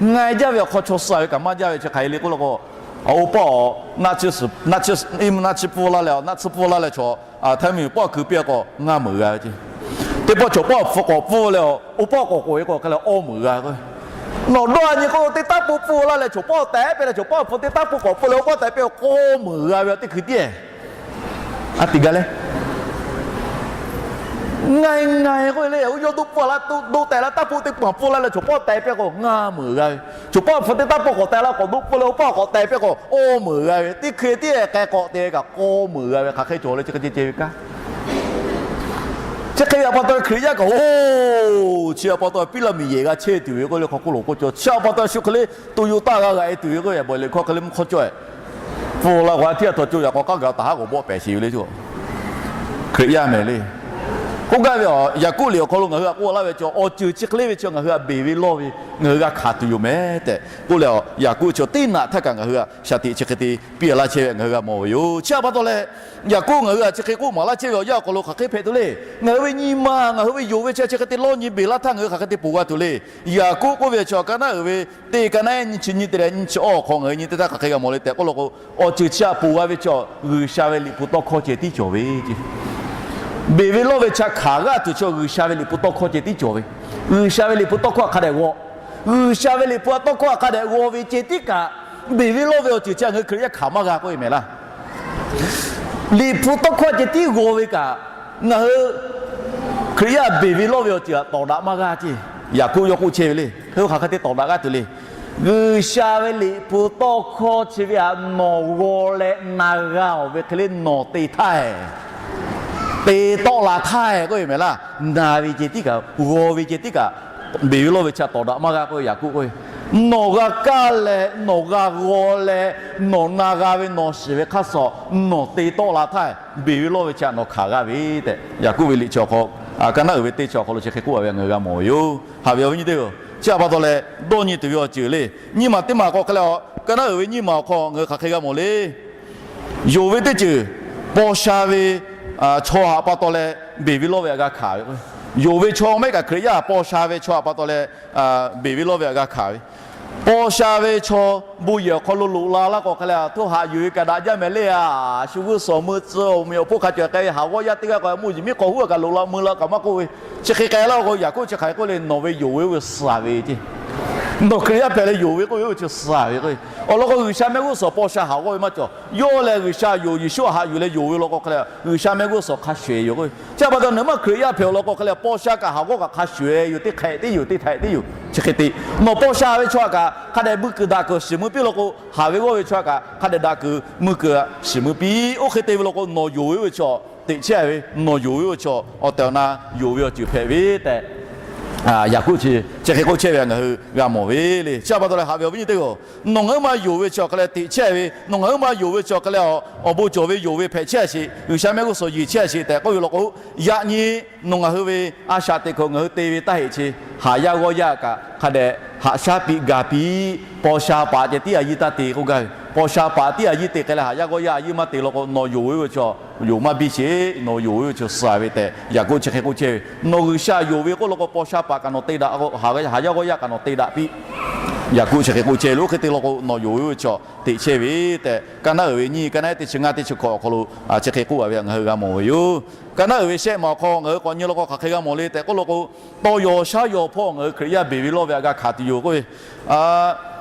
Nga e jaˇ ve awˬ hk'aw chaw suh ve kaꞈ maˇ jaˇ ve chi hk'aˬ hk'e le k'oˆ law k'o, oˇ paˆ awˬ naˆ tsuhˇ pfuhˇ laˇ leh, naˆ tsuhˇ pfuhˇ laˇ leh chaw, htaiˇ miˬ paˆ kuiˬ piˇ k'o ngaˇ meunˍ g'a ve ce. Teˇ pawˆ chaw paˆ hpu k'awꞈ pfuhˇ leh, oˇ paˆ k'awꞈ k'oꞈ e k'o hk'e leh awˇ meunˍ g'a ve. Nawˬ dawˇ a nyi k'o, teˇ taˇ pawˆ pfuhˇ laˇ leh chaw paˆ tehꞈ pehˇ leh chaw paˆ hpu teˇ taˇ pawˆ k'awꞈ pfuhˇ leh oˇ paˆ tehꞈ pehˇ k'o k'awˇ meunˍ g'a ve teˇ hkui tiˉ. A tiꞈ ga leh nga e nga e k'oˆ ve le, oˇ yawˇ doˆ pfuhˇ la, doˆ tehꞈ la taˇ pawˆ teˇ paˍ pfuhˇ laˇ leh chaw paˆ tehꞈ pehˇ k'o ngaˇ meunˍ g'a ve. Chaw paˆ hpu teˇ taˇ pawˆ k'awꞈ tehꞈ la k'awꞈ doˆ pfuhˇ leh oˇ paˆ k'awꞈ tehꞈ pehˇ k'o awˇ meunˍ g'a ve teˇ hkui tiˉ k'ai k'awꞈ te ve kaꞈ k'awˇ meunˍ g'a ve hk'aˬ hk'e cawˬ le chi hk'e ceh ceh ve kaꞈ. Chi hk'e ve a pa taw Hkriꞈ yaˇ kaꞈ oˇ chi a pa taw piˇ laˇ miˬ yehˬ g'a chehˇ tuˬ ve k'oˆ le, hk'aw k'oˆ lo k'oˆ cawˬ. Chi a pa taw shu hk'e le to yo taˇ g'a g'aꞈ e tuˬ ve k'oˆ ve, bawˬ leh hkawˇ hk'e le mvuhˇ hk'awˇ cawˇ e pfuhˇ la k'o a htiˇ a htaw co yaꞈ k'aw k'aˉ gaˬ taˍ haˉ k'awꞈ bawˆ pehˍ sheˍ ve le. Hkriꞈ yaˇ mehˍ le. K'oˆ gaˇ ve a, Yaˍkoˆ liꞈ awˬ hk'aw lo ngaˬ hui htaꞈ k'oˆ laˇ ve chaw awˬ ceuˬ chi hk'e le ve chi ngaˬ hui htaꞈ beˬ ve lawˇ ve ngaˬ hui g'a hkanˍ tuˬ yoˬ mehˍ tehꞈ k'oˆ leh, Yaˍkoˆ chi teˇ naꞈ htaˇ kaꞈ ngaˬ hui htaꞈ shaˍ tiꞈ chi hk'e te piˇ a laˇ chehˇ ve ngaˬ hui g'a mawˬ ve yoˬ. Chi a pa taw leh, Yaˍkoˆ ngaˬ hui htaꞈ chi hk'e k'oˆ maˍ laˇ chehˇ ve awˬ yanˇ awˬ hk'aw lo hk'aˬ hk'e hpehꞈ tuˬ le. Ngaˬ hui ve nyi ma, ngaˬ hui ve yonˍ ve chi chi hk'e te lawˇ nyi beˬ laˇ htaˇ ngaˬ hui hk'aˬ hk'e te ponˬ g'a tuˬ le. Yaˍkoˆ k'oˆ ve chi awˬ ka naˉ uiˍ ve teˇ ka naˉ nyiˇ chi nyiˇ te leh nyiˇ chi awˇ awˬ hk'aw ngaˬ hui nyi teˇ htaˇ hk'aˬ hk'e g'a mawˬ le tehꞈ k'oˆ law k'o, awˬ ceuˬ chi htaꞈ ponˬ g'a ve chi G'uiˬsha ve Liꞈ hpu tawˇ hkawˇ ceh tiˉ cawˬ ve ce. Beˬ ve lawˇ ve chi htaꞈ hkanˍ g'aˇ tuˬ chi G'uiˬsha ve Liꞈ hpu tawˇ hkawˇ ceh tiˉ cawˬ ve. G'uiˬsha ve Liꞈ hpu tawˇ hkawˇ htaꞈ hk'a dehꞈ g'aw, G'uiˬsha ve Liꞈ hpu tawˇ hkawˇ htaꞈ hk'a dehꞈ g'aw ve ceh tiˉ kaꞈ, beˬ ve lawˇ ve awˬ ceuˬ chi htaꞈ ngaˬ hui Hkriꞈ yaˇ hkanˍ maˇ g'a k'oˆ ve mehˍ laˇ. Liꞈ hpu tawˇ hkawˇ ceh tiˉ g'aw ve kaꞈ, ngaˬ hui Hkriꞈ yaˇ beˬ ve lawˇ ve awˬ ceuˬ htaꞈ tawˍ daꞈ maˇ g'a ce. Yaˍkoˆ yawˇ k'oˆ chehˇ ve le. Hk'e hk'aˬ hk'e te tawˍ daꞈ g'aˇ tuˬ le. G'uiˬsha ve Liꞈ hpu tawˇ hkawˇ chi ve htaꞈ nawˬ g'aw leh na g'a-oˬ ve hk'e le nawˬ te htaˇ, te tawˆ la htaˇ k'oˆ ve mehˍ laˇ. Na ve ceh tiˉ kaꞈ, g'aw ve ceh tiˉ kaꞈ, beˬ ve lawˇ ve chi htaꞈ tawˍ daꞈ maˇ g'a k'oˆ ve Yaˍkoˆ k'oˆ ve, nawˬ g'a kaˇ leh nawˬ g'a g'aw leh nawˬ na g'a ve nawˬ shiˍ ve hk'aˇ suh nawˬ te tawˆ la htaˇ, beˬ ve lawˇ ve chi htaꞈ nawˬ hkanˍ g'a ve tehꞈ Yaˍkoˆ ve liꞈ chi awˬ hk'aw, ka naˉ uiˍ ve teˇ chi awˬ hk'aw lo chi hk'e k'oˆ a ve ngaˬ hui g'a mawˬ ve yoˬ. Haꞈ ve awˬ viˉ nyi teˇ-oˬ, chi a pa taw leh dawˇ nyi tuˬ ve awˬ ceuˬ le. Nyiˇ maˬ teˇ maˬ k'awꞈ hk'e leh, ka naˉ uiˍ ve nyiˇ maˬ awˬ hk'aw ngaˬ hui hk'aˬ hk'e g'a mawˬ le. Yonˍ ve teˇ ceuˬ, paw sha ve chaw htaꞈ pa taw leh beˬ ve lawˇ ve htaꞈ g'a hkanˍ ve. Yonˍ ve chaw maˇ heˆ kaꞈ Hkriꞈ yaˇ paw sha ve chaw htaꞈ pa taw leh beˬ ve lawˇ ve htaꞈ g'a hkanˍ ve. Paw sha ve chaw bon yehˬ awˬ hk'aw lo loꞈ la laˇ k'o hk'e leh, htoˇ haꞈ yuˬ ve kaꞈ daꞈ jaˇ mehˍ le. Aˬ shu g'uˇ suhˍ meuˇ tcuh awˬ meh awˬ hpon hk'a cawˬ k'ai ve haˍ g'awˇ yaˇ teˇ g'aˇ k'o, mvuhˇ yiˍ miˉ hk'aw huˉ kaꞈ loꞈ la mui la kaꞈ maˇ k'oˆ ve, chi hk'e k'ai laˇ k'o, Yaˍkoˆ chi hk'aˬ hk'e k'oˆ le, nawˬ ve yonˍ ve oˇ ve suh ve ceˇ. Nawˬ Hkriꞈ yaˇ hpehꞈ leh yonˍ ve k'oˆ ve oˇ ve chi suh ve k'o, awˬ lawn k'o G'uiˬsha mehˆ g'uˇ suhˍ paw sha haˍ g'awˇ ve maˇ cawˬ. Yawˇ lehˬ G'uiˬsha yonˍ, Yeˍsuˆ htaꞈ haꞈ yuˬ leh yonˍ ve law k'o hk'e leh, G'uiˬsha mehˆ g'uˇ suhˍ hk'a shuˍ eˬ yoˬ k'o, chi pa taw nawˬ maˇ Hkriꞈ yaˇ hpehꞈ awˬ lawn k'o hk'e leh, paw sha kaꞈ haˍ g'awˇ kaꞈ hk'a shuˍ eˬ yoˬ, teˇ hk'ehꞈ teˇ yoˬ, chi hk'e te. Nawˬ paw sha ve chaw htaꞈ kaꞈ hk'a dehꞈ mui kuiˬ daꞈ kuiˬ shiˍ mui piˇ law k'o, haˍ ve g'awˇ ve chaw htaꞈ kaꞈ hk'a dehꞈ daꞈ kuiˬ mui kuiˬ shiˍ mui piˇ. Oˇ hk'e te ve law k'o, nawˬ yonˍ ve oˇ ve chaw teꞈ chehˇ ve, nawˬ yonˍ ve oˇ ve chaw awˬ tehˬ awˬ na yonˍ ve awˬ ceuˬ hpehꞈ ve tehꞈ, Yaˍkoˆ chi chi hk'e k'oˆ chehˇ ve ngaˬ hui g'a mawˬ ve le. Chi pa taw leh haꞈ ve awˬ viˉ nyi teˇ g'aˇ-oˬ, nawˬ ngaˬ huiˉ ma yonˍ ve chaw hk'e leh teꞈ chehˇ ve, nawˬ ngaˬ huiˉ ma yonˍ ve chaw hk'e leh awˬ bon cawˬ ve yonˍ ve hpehꞈ chehˇ a sheˍ, G'uiˬsha mehˆ g'uˇ suhˍ yeˬ chehˇ a sheˍ tehꞈ k'oˆ ve law k'o, yaꞈ nyi nawˬ ngaˬ hui ve a shaꞈ teꞈ hk'aˬ ngaˬ hui te ve taˇ heˆ chi, haˍ yaˇ g'awˇ yaˇ kaꞈ hk'a dehꞈ haꞈ shaˉ piˇ ga piˇ. Paw sha paˍ ceh tiˉ a yiˇ taˇ te k'oˆ gaˇ ve, paw sha paˍ tiˉ a yiˇ te hk'e leh haˍ yaˇ g'awˇ yaˇ a yiˇ maˇ te law k'o, nawˬ yonˍ ve oˇ ve chaw yonˍ maˇ biˇ sheˍ, nawˬ yonˍ ve oˇ ve chaw suh ve tehꞈ Yaˍkoˆ chi hk'e k'oˆ chehˇ ve. Nawˬ G'uiˬsha yonˍ ve k'oˆ law k'o, paw sha paˍ kaꞈ nawˬ te daꞈ k'o, haˍ yaˇ g'awˇ yaˇ kaꞈ nawˬ te daꞈ piˇ. Yaˍkoˆ chi hk'e k'oˆ chehˇ ve. Oˇ hk'e te law k'o, nawˬ yonˍ ve oˇ ve chaw teꞈ chehˇ ve tehꞈ, Kaˉ naˉ uiˍ ve nyiˇ, Kaˉ naˉ ehˉ teˇ chi ngaˇ teˇ chi hkawꞈ awˬ hk'aw lo chi hk'e k'oˆ a ve htaꞈ ngaˬ hui g'a mawˬ ve yoˬ. Kaˉ naˉ uiˍ ve shehˆ ma awˬ hk'aw ngaˬ hui k'awꞈ nyi law k'o hk'aˬ hk'e g'a mawˬ le tehꞈ k'oˆ law k'o, tawˇ yaw shaˉ yaw hpawˇ ngaˬ hui Hkriꞈ yaˇ beˬ ve lawˇ ve htaꞈ g'a hkanˍ tuˬ yoˬ k'oˆ ve,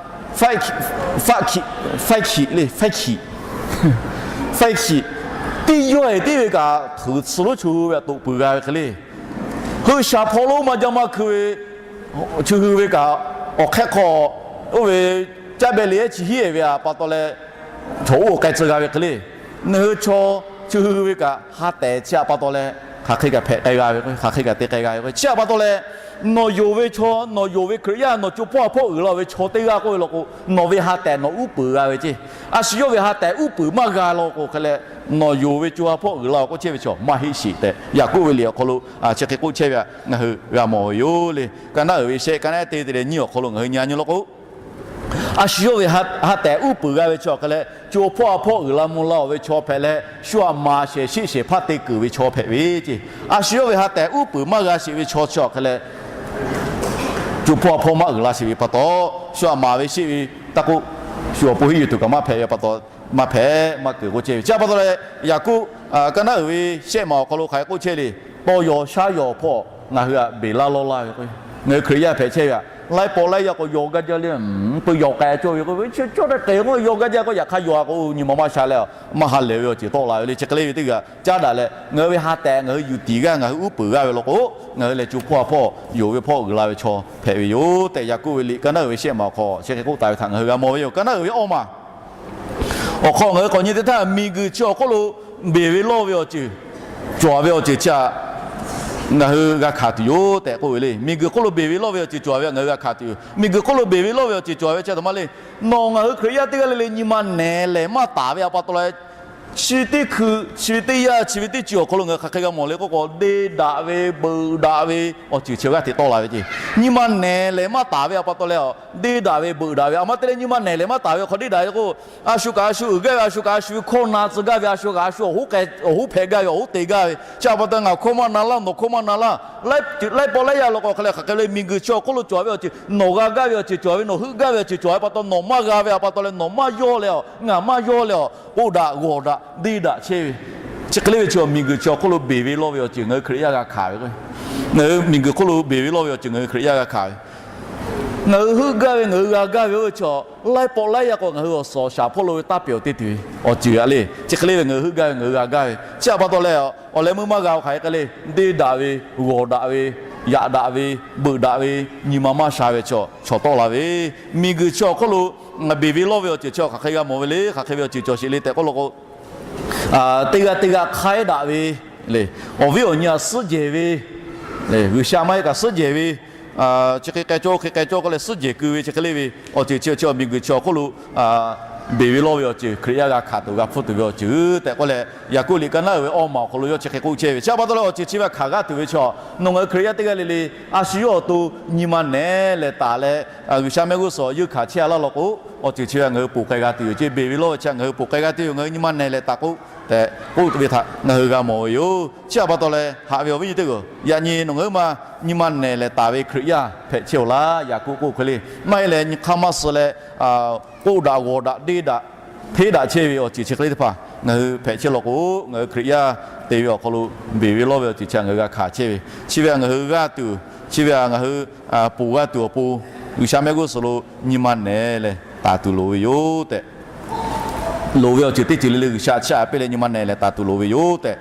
faˆ hkiꞈ, faˆ hkiꞈ le, faˆ hkiꞈ, faˆ hkiꞈ, teˇ yawˇ eˬ teˇ ve kaꞈ hpeuꞈ tsuhˇ lonˉ chaw hui ve htaꞈ toꞈ peuˬ g'a ve hk'e le. Heuˆ sha hpawˇ lonˉ maˇ jaˇ maˇ hkui ve chaw hui ve kaꞈ, awˬ hk'ehˇ hk'aw oˇ ve caˇ beh le ehˉ chi hiˉ e ve htaꞈ pa taw leh chaw oˇ k'ai tcuh g'a ve hk'e le. Ngaˬ hui chaw, chaw hui ve kaꞈ ha tehˍ chi htaꞈ pa taw leh hk'aˬ hk'e kaꞈ hpehꞈ k'ai g'a ve k'o, hk'aˬ hk'e kaꞈ te k'ai g'a ve k'o, chi htaꞈ pa taw leh nawˬ yonˍ ve chaw, nawˬ yonˍ ve Hkriꞈ yaˇ, nawˬ co hpawˇ ha hpawˇ uiˍ la ve chaw teˇ g'aˇ k'oˆ ve law k'o, nawˬ ve ha tehˍ nawˬ uˉ peunˍ g'a ve ceˇ. A shu yawˇ ve ha tehˍ uˉ peunˍ maˇ g'a law k'o hk'e leh, nawˬ yonˍ ve co ha hpawˇ uiˍ la k'oˆ chehˇ ve chaw maˇ heˆ sheˍ tehꞈ Yaˍkoˆ ve liꞈ awˬ hk'aw lo chi hk'e k'oˆ chehˇ ve htaꞈ ngaˬ hui g'a mawˬ ve yoˬ le. Kaˉ naˉ uiˍ ve shehˆ, Kaˉ naˉ ehˉ teˇ te leh nyiˇ awˬ hk'aw lo ngaˬ hui nyi nyi law k'o, a shu yawˇ ve ha tehˍ uˉ peunˍ g'a ve chaw hk'e leh, co hpawˇ ha hpawˇ uiˍ la mvuh la-oˬ ve chaw hpehꞈ leh, shu aꞈ maˍ shehˍ sheˆ shehˍ hpaˇ te keunˍ ve chaw hpehꞈ ve ceˇ. A shu yawˇ ve ha tehˍ uˉ peunˍ maˇ g'a sheˍ ve chaw chi awˬ hk'e leh, co hpawˇ ha hpawˇ maˇ uiˍ la sheˍ ve pa taw, shu aꞈ maˍ ve sheˆ ve taˇ k'oˆ, shu awˬ pon hiˉ yuˬ tuˬ kaꞈ maˇ hpehꞈ ve pa taw, maˇ hpehꞈ maˇ keunˍ k'oˆ chehˇ ve. Chi pa taw leh, Yaˍkoˆ Kaˉ naˉ uiˍ ve shehˆ ma awˬ hk'aw lo hk'aˬ hk'e k'oˆ chehˇ le. Tawˇ yaw shaˉ yaw hpawˇ ngaˬ hui htaꞈ beˬ laˇ lawˇ laˇ ve k'o, ngaˬ hui Hkriꞈ yaˇ hpehꞈ chehˇ ve htaꞈ laiˉ pawˆ laiˉ yaˇ k'o yaw gaˇ jaˇ le, peu yaw k'ai cawˇ ve k'o, ve chi cawˇ te k'ehˬ k'o yaw gaˇ jaˇ k'o, yaꞈ hk'aˇ yaw a k'o nyi ma maˇ sha leh, maˇ ha lehˬ ve awˬ ceuˬ tawˆ la ve le. Chi hk'e le ve teˇ g'aˇ caˉ daꞈ leh, ngaˬ hui ve ha tehˍ ngaˬ hui yuˬ tiˍ g'aˇ ngaˬ hui uˉ peunˍ g'aˇ ve law k'o, ngaˬ hui lehˬ co hpawˇ ha hpawˇ yonˍ ve hpawˇ uiˍ la ve chaw hpehꞈ ve yoˬ tehꞈ, Yaˍkoˆ ve liꞈ Kaˉ naˉ uiˍ ve shehˆ ma awˬ hk'aw chi hk'e k'oˆ taˍ ve htaꞈ ngaˬ hui g'a mawˬ ve yoˬ. Kaˉ naˉ uiˍ ve awˇ maˬ awˬ hk'aw ngaˬ hui k'awꞈ nyi teˇ htaˇ, miˬguiˬ chi awˬ hk'oˆ lo beˬ ve lawˇ ve awˬ ceuˬ cawˬ ve awˬ ceuˬ chi htaꞈ ngaˬ hui g'a hkanˍ tuˬ yoˬ tehꞈ k'oˆ ve le. Miˬguiˬ hk'oˆ lo beˬ ve lawˇ ve awˬ ceuˬ cawˬ ve ngaˬ hui g'a hkanˍ tuˬ yoˬ. Miˬguiˬ hk'oˆ lo beˬ ve lawˇ ve awˬ ceuˬ cawˬ ve chi htaꞈ ma le. Nawˬ ngaˬ hui Hkriꞈ yaˇ teˇ g'aˇ le le nyi ma nehˬ lehˬ maˇ taˍ ve htaꞈ pa taw leh, chi teˇ hkui, chi ve teˇ yanˇ, chi ve teˇ ceuˬ awˬ hk'aw lo ngaˬ hui hk'aˬ hk'e g'a mawˬ le k'oˆ k'o, deˇ daꞈ ve, beuꞈ daꞈ ve awˬ ceuˬ chi g'aˇ hteꞈ tawˆ la ve ceˇ. Nyi ma nehˬ lehˬ maˇ taˍ ve htaꞈ pa taw leh, deˇ daꞈ ve, beuꞈ daꞈ ve, aˬ ma te leh nyi ma nehˬ lehˬ maˇ taˍ ve awˬ hk'aw deˇ daꞈ ve k'o, a shu kaꞈ a shu uiˍ gaˇ ve, a shu kaꞈ a shu ve hkawˇ na tcuh gaˇ ve, a shu kaꞈ a shu awˬ hoˉ hpehꞈ gaˇ ve, awˬ hoˉ te gaˇ ve, chi htaꞈ pa taw ngaˬ hkawˇ maˇ na laˇ, nawˬ hkawˇ maˇ na laˇ. Laiˉ pawˆ laiˉ yaˇ law k'o hk'aˬ hk'e le, miˬguiˬ chi awˬ hk'oˆ lo cawˬ ve awˬ ceuˬ, nawˬ g'a gaˇ ve awˬ ceuˬ cawˬ ve, nawˬ heuˆ gaˇ ve awˬ ceuˬ cawˬ ve pa taw, nawˬ maˇ g'a ve htaꞈ pa taw leh nawˬ maˇ yawˇ leh, ngaˬ maˇ yawˇ leh, k'oˆ daꞈ g'awˬ daꞈ deˇ daꞈ chehˇ ve, chi hk'e le ve chi miˬguiˬ chi awˬ hk'oˆ lo beˬ ve lawˇ ve awˬ ceuˬ ngaˬ hui Hkriꞈ yaˇ g'a hkanˍ ve k'o, ngaˬ hui miˬguiˬ hk'oˆ lo beˬ ve lawˇ ve awˬ ceuˬ ngaˬ hui Hkriꞈ yaˇ g'a hkanˍ ve, ngaˬ hui heuˆ gaˇ ve, ngaˬ hui g'a gaˇ ve oˇ ve chi, laiˉ pawˆ laiˉ yaˇ k'o ngaˬ hui awˬ suhˍ awˬ shaˍ hpawˇ lo ve taˇ pehˬ awˬ te tuˬ ve awˬ ceuˬ a le. Chi hk'e le ve ngaˬ hui heuˆ gaˇ ve, ngaˬ hui g'a gaˇ ve, chi htaꞈ pa taw leh, awˬ leh meuˇ maˇ g'a hk'aˬ hk'e le, deˇ daꞈ ve, g'awˬ daꞈ ve, yaꞈ daꞈ ve, beuꞈ daꞈ ve, nyi ma maˇ sha ve chaw tawˆ la ve, miˬguiˬ chi awˬ hk'oˆ lo beˬ ve lawˇ ve awˬ ceuˬ chi hk'aˬ hk'e g'a mawˬ ve le, hk'aˬ hk'e ve awˬ ceuˬ cawˬ sheˍ le tehꞈ k'oˆ law k'o, teˇ g'aˇ teˇ g'aˇ hk'aiˉ daꞈ ve, awˬ viˉ awˬ nyi htaꞈ suhˉ jehˬ ve, G'uiˬsha maˇ heˆ kaꞈ suhˉ jehˬ ve, chi hk'e k'ai cawˇ hk'e k'ai cawˇ k'oˆ leh suhˉ jehˬ keu ve chi hk'e le ve awˬ ceuˬ chi, chi awˬ miˬguiˬ chi awˬ hk'oˆ lo beˬ ve lawˇ ve awˬ ceuˬ, Hkriꞈ yaˇ g'a hkanˍ tuˬ g'a hpfuhˇ tuˬ ve awˬ ceuˬ tehꞈ k'oˆ leh, Yaˍkoˆ liꞈ Kaˉ naˉ uiˍ ve awˇ maˬ awˬ hk'aw lo yawˇ chi hk'e k'oˆ chehˇ ve. Chi htaꞈ pa taw leh awˬ ceuˬ chi ve htaꞈ hkanˍ g'aˇ tuˬ ve chaw, nawˬ ngaˬ hui Hkriꞈ yaˇ teˇ g'aˇ le le, a shu yawˇ awˬ to nyi ma nehˬ lehˬ taˍ leh, G'uiˬsha mehˆ g'uˇ suhˍ yeunˇ hkanˍ chehˇ a laˇ law k'o, Awˬ ceuˬ chi ve htaꞈ ngaˬ hui ponˬ k'ai g'a tuˬ yoˬ ceˇ. Beˬ ve lawˇ ve chi htaꞈ ngaˬ hui ponˬ k'ai g'a tuˬ yoˬ. Ngaˬ hui nyi ma nehˬ leh taˍ k'oˆ tehꞈ k'oˆ ve htaꞈ ngaˬ hui g'a mawˬ ve yoˬ. Chi htaꞈ pa taw leh haꞈ ve awˬ viˉ nyi teˇ g'aˇ, yaꞈ nyi nawˬ ngaˬ hui ma nyi ma nehˬ leh taˍ ve Hkriꞈ yaˇ hpehꞈ chehˇ-oˬ laˇ. Yaˍkoˆ k'oˆ hk'e le, maˇ heˆ leh nyi hk'aˇ maˇ suh leh k'oˆ daꞈ g'awˬ daꞈ deˇ daꞈ hteˇ daꞈ chehˇ ve awˬ ceuˬ chi hk'e le teˇ hpaˍ ngaˬ hui hpehꞈ chehˇ law k'o, ngaˬ hui Hkriꞈ yaˇ te ve awˬ hk'aw lo beˬ ve lawˇ ve awˬ ceuˬ chi htaꞈ ngaˬ hui g'a hkanˍ chehˇ ve. Chi ve htaꞈ ngaˬ hui g'a tuˬ, chi ve htaꞈ ngaˬ hui ponˬ g'a tuˬ awˬ pon, G'uiˬsha mehˆ g'uˇ suhˍ lo nyi ma nehˬ leh taˍ tuˬ loˍ ve yoˬ tehꞈ, loˍ ve awˬ ceuˬ teˇ ceuˬ le le G'uiˬsha chi htaꞈ piˇ leh nyi ma nehˬ leh taˍ tuˬ loˍ ve yoˬ tehꞈ,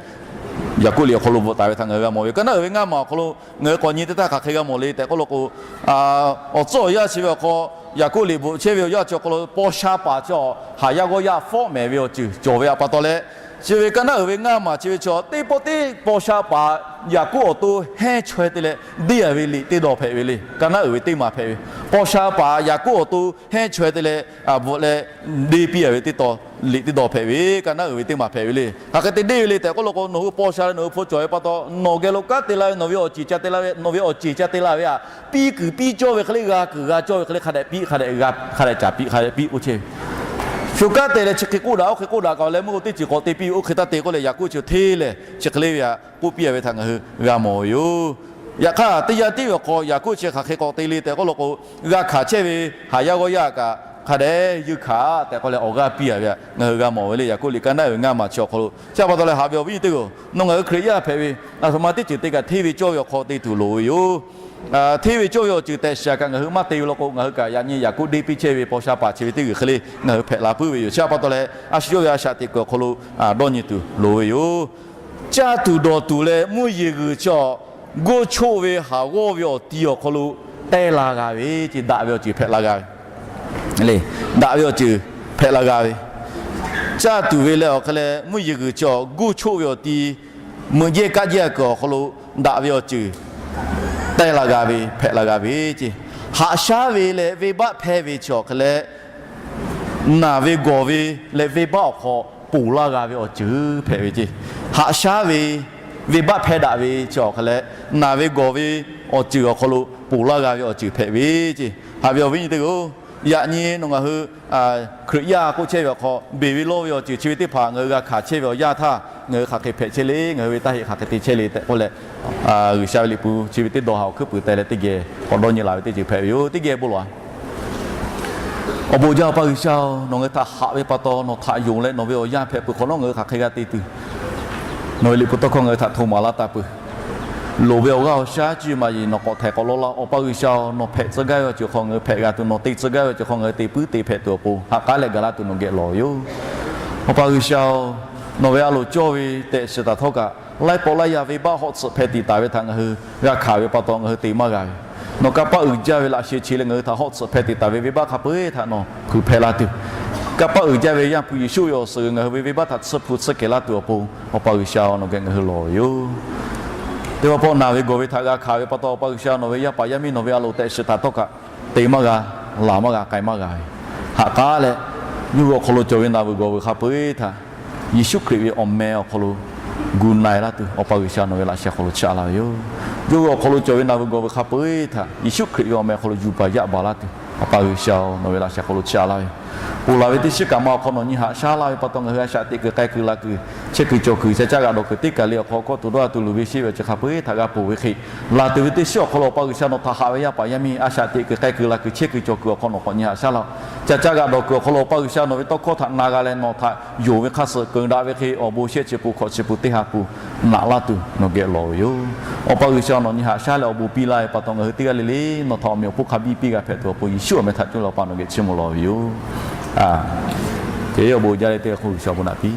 Yaˍkoˆ liꞈ awˬ hk'aw lo bvuhꞈ taˍ ve htaꞈ ngaˬ hui g'a mawˬ ve yoˬ. Ka naˉ uiˍ ve ngaˇ maˬ awˬ hk'aw lo ngaˬ hui k'awꞈ nyi teˇ htaˇ hk'aˬ hk'e g'a mawˬ le tehꞈ k'oˆ law k'o, awˬ tcuhˉ awˬ yanˇ chi ve awˬ hk'aw, Yaˍkoˆ liꞈ bvuhꞈ chehˇ ve awˬ yanˇ chi awˬ hk'aw lo paw sha paˍ chi awˬ haˍ yaˇ g'awˇ yaˇ fawˆ mehˍ ve awˬ ceuˬ cawˬ ve htaꞈ pa taw leh, chi ve ka naˉ uiˍ ve ngaˇ maˬ chi ve chaw teˇ pawˆ teˇ paw sha paˍ Yaˍkoˆ awˬ to hehnˇ chaweh te leh deˇ a ve liꞈ teˇ dawˇ hpehꞈ ve le. Ka naˉ uiˍ ve teˇ maˬ hpehꞈ ve, paw sha paˍ Yaˍkoˆ awˬ to hehnˇ chaweh te leh bvuhꞈ leh deˇ piˇ a ve teˇ taw liꞈ teˇ dawˇ hpehꞈ ve, ka naˉ uiˍ ve teˇ maˬ hpehꞈ ve le. Hk'aˬ hk'e te deˇ ve le tehꞈ k'oˆ law k'o, nawˬ hui paw sha leh nawˬ hui hpu cawˬ ve pa taw nawˬ geh lo kanˉ te la ve, nawˬ ve awˬ ceˬ ca te la ve, nawˬ ve awˬ ceˬ ca te la ve htaꞈ piˇ kuiˬ piˇ cawˇ ve hk'e le, g'a kuiˬ g'a cawˇ ve hk'e le, hk'a dehꞈ piˇ, hk'a dehꞈ g'a, hk'a dehꞈ caˍ piˇ, hk'a dehꞈ piˇ k'oˆ chehˇ ve. Shu kanˉ te leh chi hk'e k'oˆ daꞈ oˇ hk'e k'oˆ daꞈ kaꞈ leh meuˇ k'o teˇ ceuˬ k'awꞈ te piˇ ve oˇ hk'e taˇ te k'oˆ leh Yaˍkoˆ chi hteˇ lehˬ chi hk'e le ve htaꞈ k'oˆ piˇ a ve htaꞈ ngaˬ hui g'a mawˬ ve yoˬ. Yaꞈ hk'aˇ teˇ yanˇ tiˉ ve awˬ hk'aw Yaˍkoˆ chi hk'aˬ hk'e k'awꞈ te le tehꞈ k'oˆ law k'o, g'a hkanˍ chehˇ ve haˍ yaˇ g'awˇ yaˇ kaꞈ hk'a dehꞈ yeunˇ hkanˍ tehꞈ k'oˆ leh awˬ g'aˇ piˇ a ve htaꞈ ngaˬ hui g'a mawˬ ve le. Yaˍkoˆ liꞈ ka naˉ uiˍ ve ngaˇ maˬ chi awˬ hk'aw lo chi htaꞈ pa taw leh haꞈ ve awˬ viˉ nyi teˇ g'aˇ, nawˬ ngaˬ hui Hkriꞈ yaˇ hpehꞈ ve a htoꞈ ma teˇ ceuˬ te kaꞈ hteˇ ve cawˇ ve awˬ hk'aw te tuˬ loˍ ve yoˬ. Hteˇ ve cawˇ ve awˬ ceuˬ tehꞈ shiˍ kaꞈ ngaˬ hui maˇ te ve law k'o, ngaˬ hui kaꞈ yaꞈ nyi Yaˍkoˆ deˇ piˇ chehˇ ve paw sha paˍ chi ve teˇ g'uiˬ hk'e le ngaˬ hui hpehꞈ la puiˉ ve yoˬ. Chi htaꞈ pa taw leh a shu yawˇ ve a shaꞈ teꞈ kuiˬ awˬ hk'aw lo dawˇ nyi tuˬ loˍ ve yoˬ. Caˇ tuˬ dawˬ tuˬ leh mvuhˇ yeˬ g'uiˬ chi awˬ goˇ choˆ ve haˍ g'awˇ ve awˬ ti awˬ hk'aw lo teh la g'a ve ce, daꞈ ve awˬ ceuˬ hpehꞈ la g'a ve le. Daꞈ ve awˬ ceuˬ hpehꞈ la g'a ve, caˇ tuˬ ve leh awˬ hk'e leh mvuhˇ yeˬ g'uiˬ chi awˬ goˇ choˆ ve awˬ ti meuꞈ jehˇ kaˆ jehˇ kuiˬ awˬ hk'aw lo daꞈ ve awˬ ceuˬ teh la g'a ve hpehꞈ la g'a ve ce. Haꞈ shaˉ ve leh venˇbaˆ hpehˇ ve chi awˬ hk'e leh naˬ ve gawˬ ve leh venˇbaˆ awˬ hk'aw ponˬ laˇ g'a ve awˬ ceuˬ hpehꞈ ve ce. Haꞈ shaˉ ve venˇbaˆ hpehˇ daꞈ ve chi awˬ hk'e leh naˬ ve gawˬ ve awˬ ceuˬ awˬ hk'aw lo ponˬ laˇ g'a ve awˬ ceuˬ hpehꞈ ve ce. Haꞈ ve awˬ viˉ nyi teˇ g'aˇ-oˬ, yaꞈ nyi nawˬ ngaˬ hui Hkriꞈ yaˇ k'oˆ chehˇ ve awˬ hk'aw beˬ ve lawˇ ve awˬ ceuˬ chi ve teˇ hpaˍ ngaˬ hui g'a hkanˍ chehˇ ve awˬ yanˇ htaˇ ngaˬ hui hk'aˬ hk'e hpehꞈ chehˇ le, ngaˬ hui ve taˇ heˆ hk'aˬ hk'e te chehˇ le tehꞈ k'oˆ leh, G'uiˬsha ve liꞈ hpu chi ve teˇ dawˇ haꞈ awˬ hkuiˉ puiˍ teh leh teˇ geh k'awꞈ dawˇ nyi la ve teˇ ceuˬ hpehꞈ ve yoˬ. Teˇ geh bon lawˬ-a. Awˬ bon jaˇ Awˬ pa G'uiˬsha-oˬ, nawˬ ngaˬ hui htaꞈ haꞈ ve pa taw nawˬ htaꞈ yonˍ leh nawˬ ve awˬ yaˇ hpehꞈ peuˬ hk'awꞈ nawˉ ngaˬ hui hk'aˬ hk'e g'a te tuˬ, nawˬ ve liꞈ hpu tawˇ hkawˇ ngaˬ hui htaꞈ hto maˍ laˇ taˍ peuˬ. Loˍ ve awˬ g'aˇ awˬ shaˉ cuˇ yiˍ maˍ yiˍ nawˬ k'awꞈ htaiˍ k'awꞈ lawˇ laˇ. Awˬ pa G'uiˬsha-oˬ, nawˬ hpehꞈ tcuh gaˇ ve awˬ ceuˬ hk'aw ngaˬ hui hpehꞈ g'a tuˬ, nawˬ te tcuh gaˇ ve awˬ ceuˬ hk'aw ngaˬ hui te puiˉ te hpehꞈ tuˬ awˬ pon ha k'aˉ leh gaˬ laˇ tuˬ nawˬ geh lawˬ ve yoˬ. Awˬ pa G'uiˬsha-oˬ, nawˬ ve a loˍ cawˇ ve tehꞈ shiˍ taˍ htawˇ kaꞈ, laiˉ pawˆ laiˉ yaˇ venˇbaˆ hawˆ tsuhꞈ hpeh tiꞈ taˍ ve htaꞈ ngaˬ hui g'a hkanˍ ve pa taw ngaˬ hui te maˇ g'a ve, nawˬ kanˇ paˆ uiˍ jaˇ ve laꞈ sheh che leh ngaˬ hui htaꞈ hawˆ tsuhꞈ hpeh tiꞈ taˍ ve venˇbaˆ hk'a peu-eˬ htaꞈ nawˬ hpui hpeh laˇ tuˬ, kanˇ paˆ uiˍ jaˇ ve Yaˇ hpu Yeˍsuˆ ve awˬ suhˍ ngaˬ hui ve venˇbaˆ htaꞈ tsuhˇ hpu tsuhˇ kehˬ laˇ tuˬ awˬ pon, Awˬ pa G'uiˬsha nawˬ geh ngaˬ hui lawˬ ve yoˬ. Teˇ pawˆ pawˆ naˬ ve gawˬ ve htaꞈ g'a hkanˍ ve pa taw, Awˬ pa G'uiˬsha nawˬ ve yaˇ paˍ yaˇ miˇ nawˬ ve a loˍ tehꞈ shiˍ taˍ htawˇ kaꞈ, te maˇ g'a, laˬ maˇ g'a, k'ai maˇ g'a ve, ha k'aˉ leh, yawˇ hui awˬ hk'aw lo cawˬ ve naˬ vuiˬ gawˬ vuiˬ hk'a peu-eˬ htaꞈ Yeˍsuˆ Hkriꞈ ve awˬ meh awˬ hk'aw lo gu na-e laˇ tuˬ, Awˬ pa G'uiˬsha nawˬ ve laꞈ sheh hk'aw lo chiˇ aꞈ laˇ ve yoˬ. Yawˇ hui awˬ hk'aw lo cawˬ ve naˬ vuiˬ gawˬ vuiˬ hk'a peu-eˬ htaꞈ Yeˍsuˆ Hkriꞈ ve awˬ meh hk'aw lo yuˬ baˬ yaˇ baˬ laˇ tuˬ, Awˬ pa G'uiˬsha nawˬ ve laꞈ sheh hk'aw lo chiˇ aꞈ laˇ ve yoˬ. Ponˬ laˬ ve teˇ shiˉ kaꞈ ma awˬ hk'aw nawˬ nyi haꞈ shaˉ laˇ ve pa taw, ngaˬ hui a shaꞈ teꞈ kuiˬ k'ai kuiˬ la kuiˬ, chehˇ kuiˬ cawˬ kuiˬ, ca caˇ g'aꞈ dawˬ kuiˬ teˇ kaˬ le awˬ hk'aw kawˇ tuˬ dawˇ a tuˬ luˬ ve sheˆ ve awˬ ceuˬ hk'a peu-eˬ htaꞈ g'a ponˬ ve hk'e, laˬ tuˬ ve teˇ shiˉ awˬ hk'aw lo Awˬ pa G'uiˬsha nawˬ htaꞈ haꞈ ve yaˇ paˍ yaˇ miˇ a shaꞈ teꞈ kuiˬ k'ai kuiˬ la kuiˬ chehˇ kuiˬ cawˬ kuiˬ awˬ hk'aw nawˬ k'awꞈ nyi haꞈ shaˉ laˇ-oˬ. Ca caˇ g'aꞈ dawˬ kuiˬ awˬ hk'aw lo Awˬ pa G'uiˬsha nawˬ ve tawˇ hkawˇ htaꞈ na g'a leh nawˬ htaꞈ yonˍ ve hk'aˇ suh keunˍ daꞈ ve hk'e awˬ bon shehˆ chi pun hkawꞈ chi pun teˇ ha pun naꞈ laˇ tuˬ nawˬ geh lawˬ ve yoˬ. Awˬ pa G'uiˬsha nawˬ nyi haꞈ shaˉ leh awˬ bon piˇ laˇ ve pa taw, ngaˬ hui teˇ g'aˇ le le nawˬ htaꞈ awˬ meꞈ awˬ hponˇ hk'a biˇ piˇ g'a hpehꞈ tuˬ awˬ pon Yeˍsuˆ awˬ meh htaꞈ cuˇ leh Awˬ pa nawˬ geh chiˇ mvuh lawˬ ve yoˬ. Awˬ bon jaˇ leh teˇ hk'oˆ G'uiˬsha awˬ bon naꞈ piˇ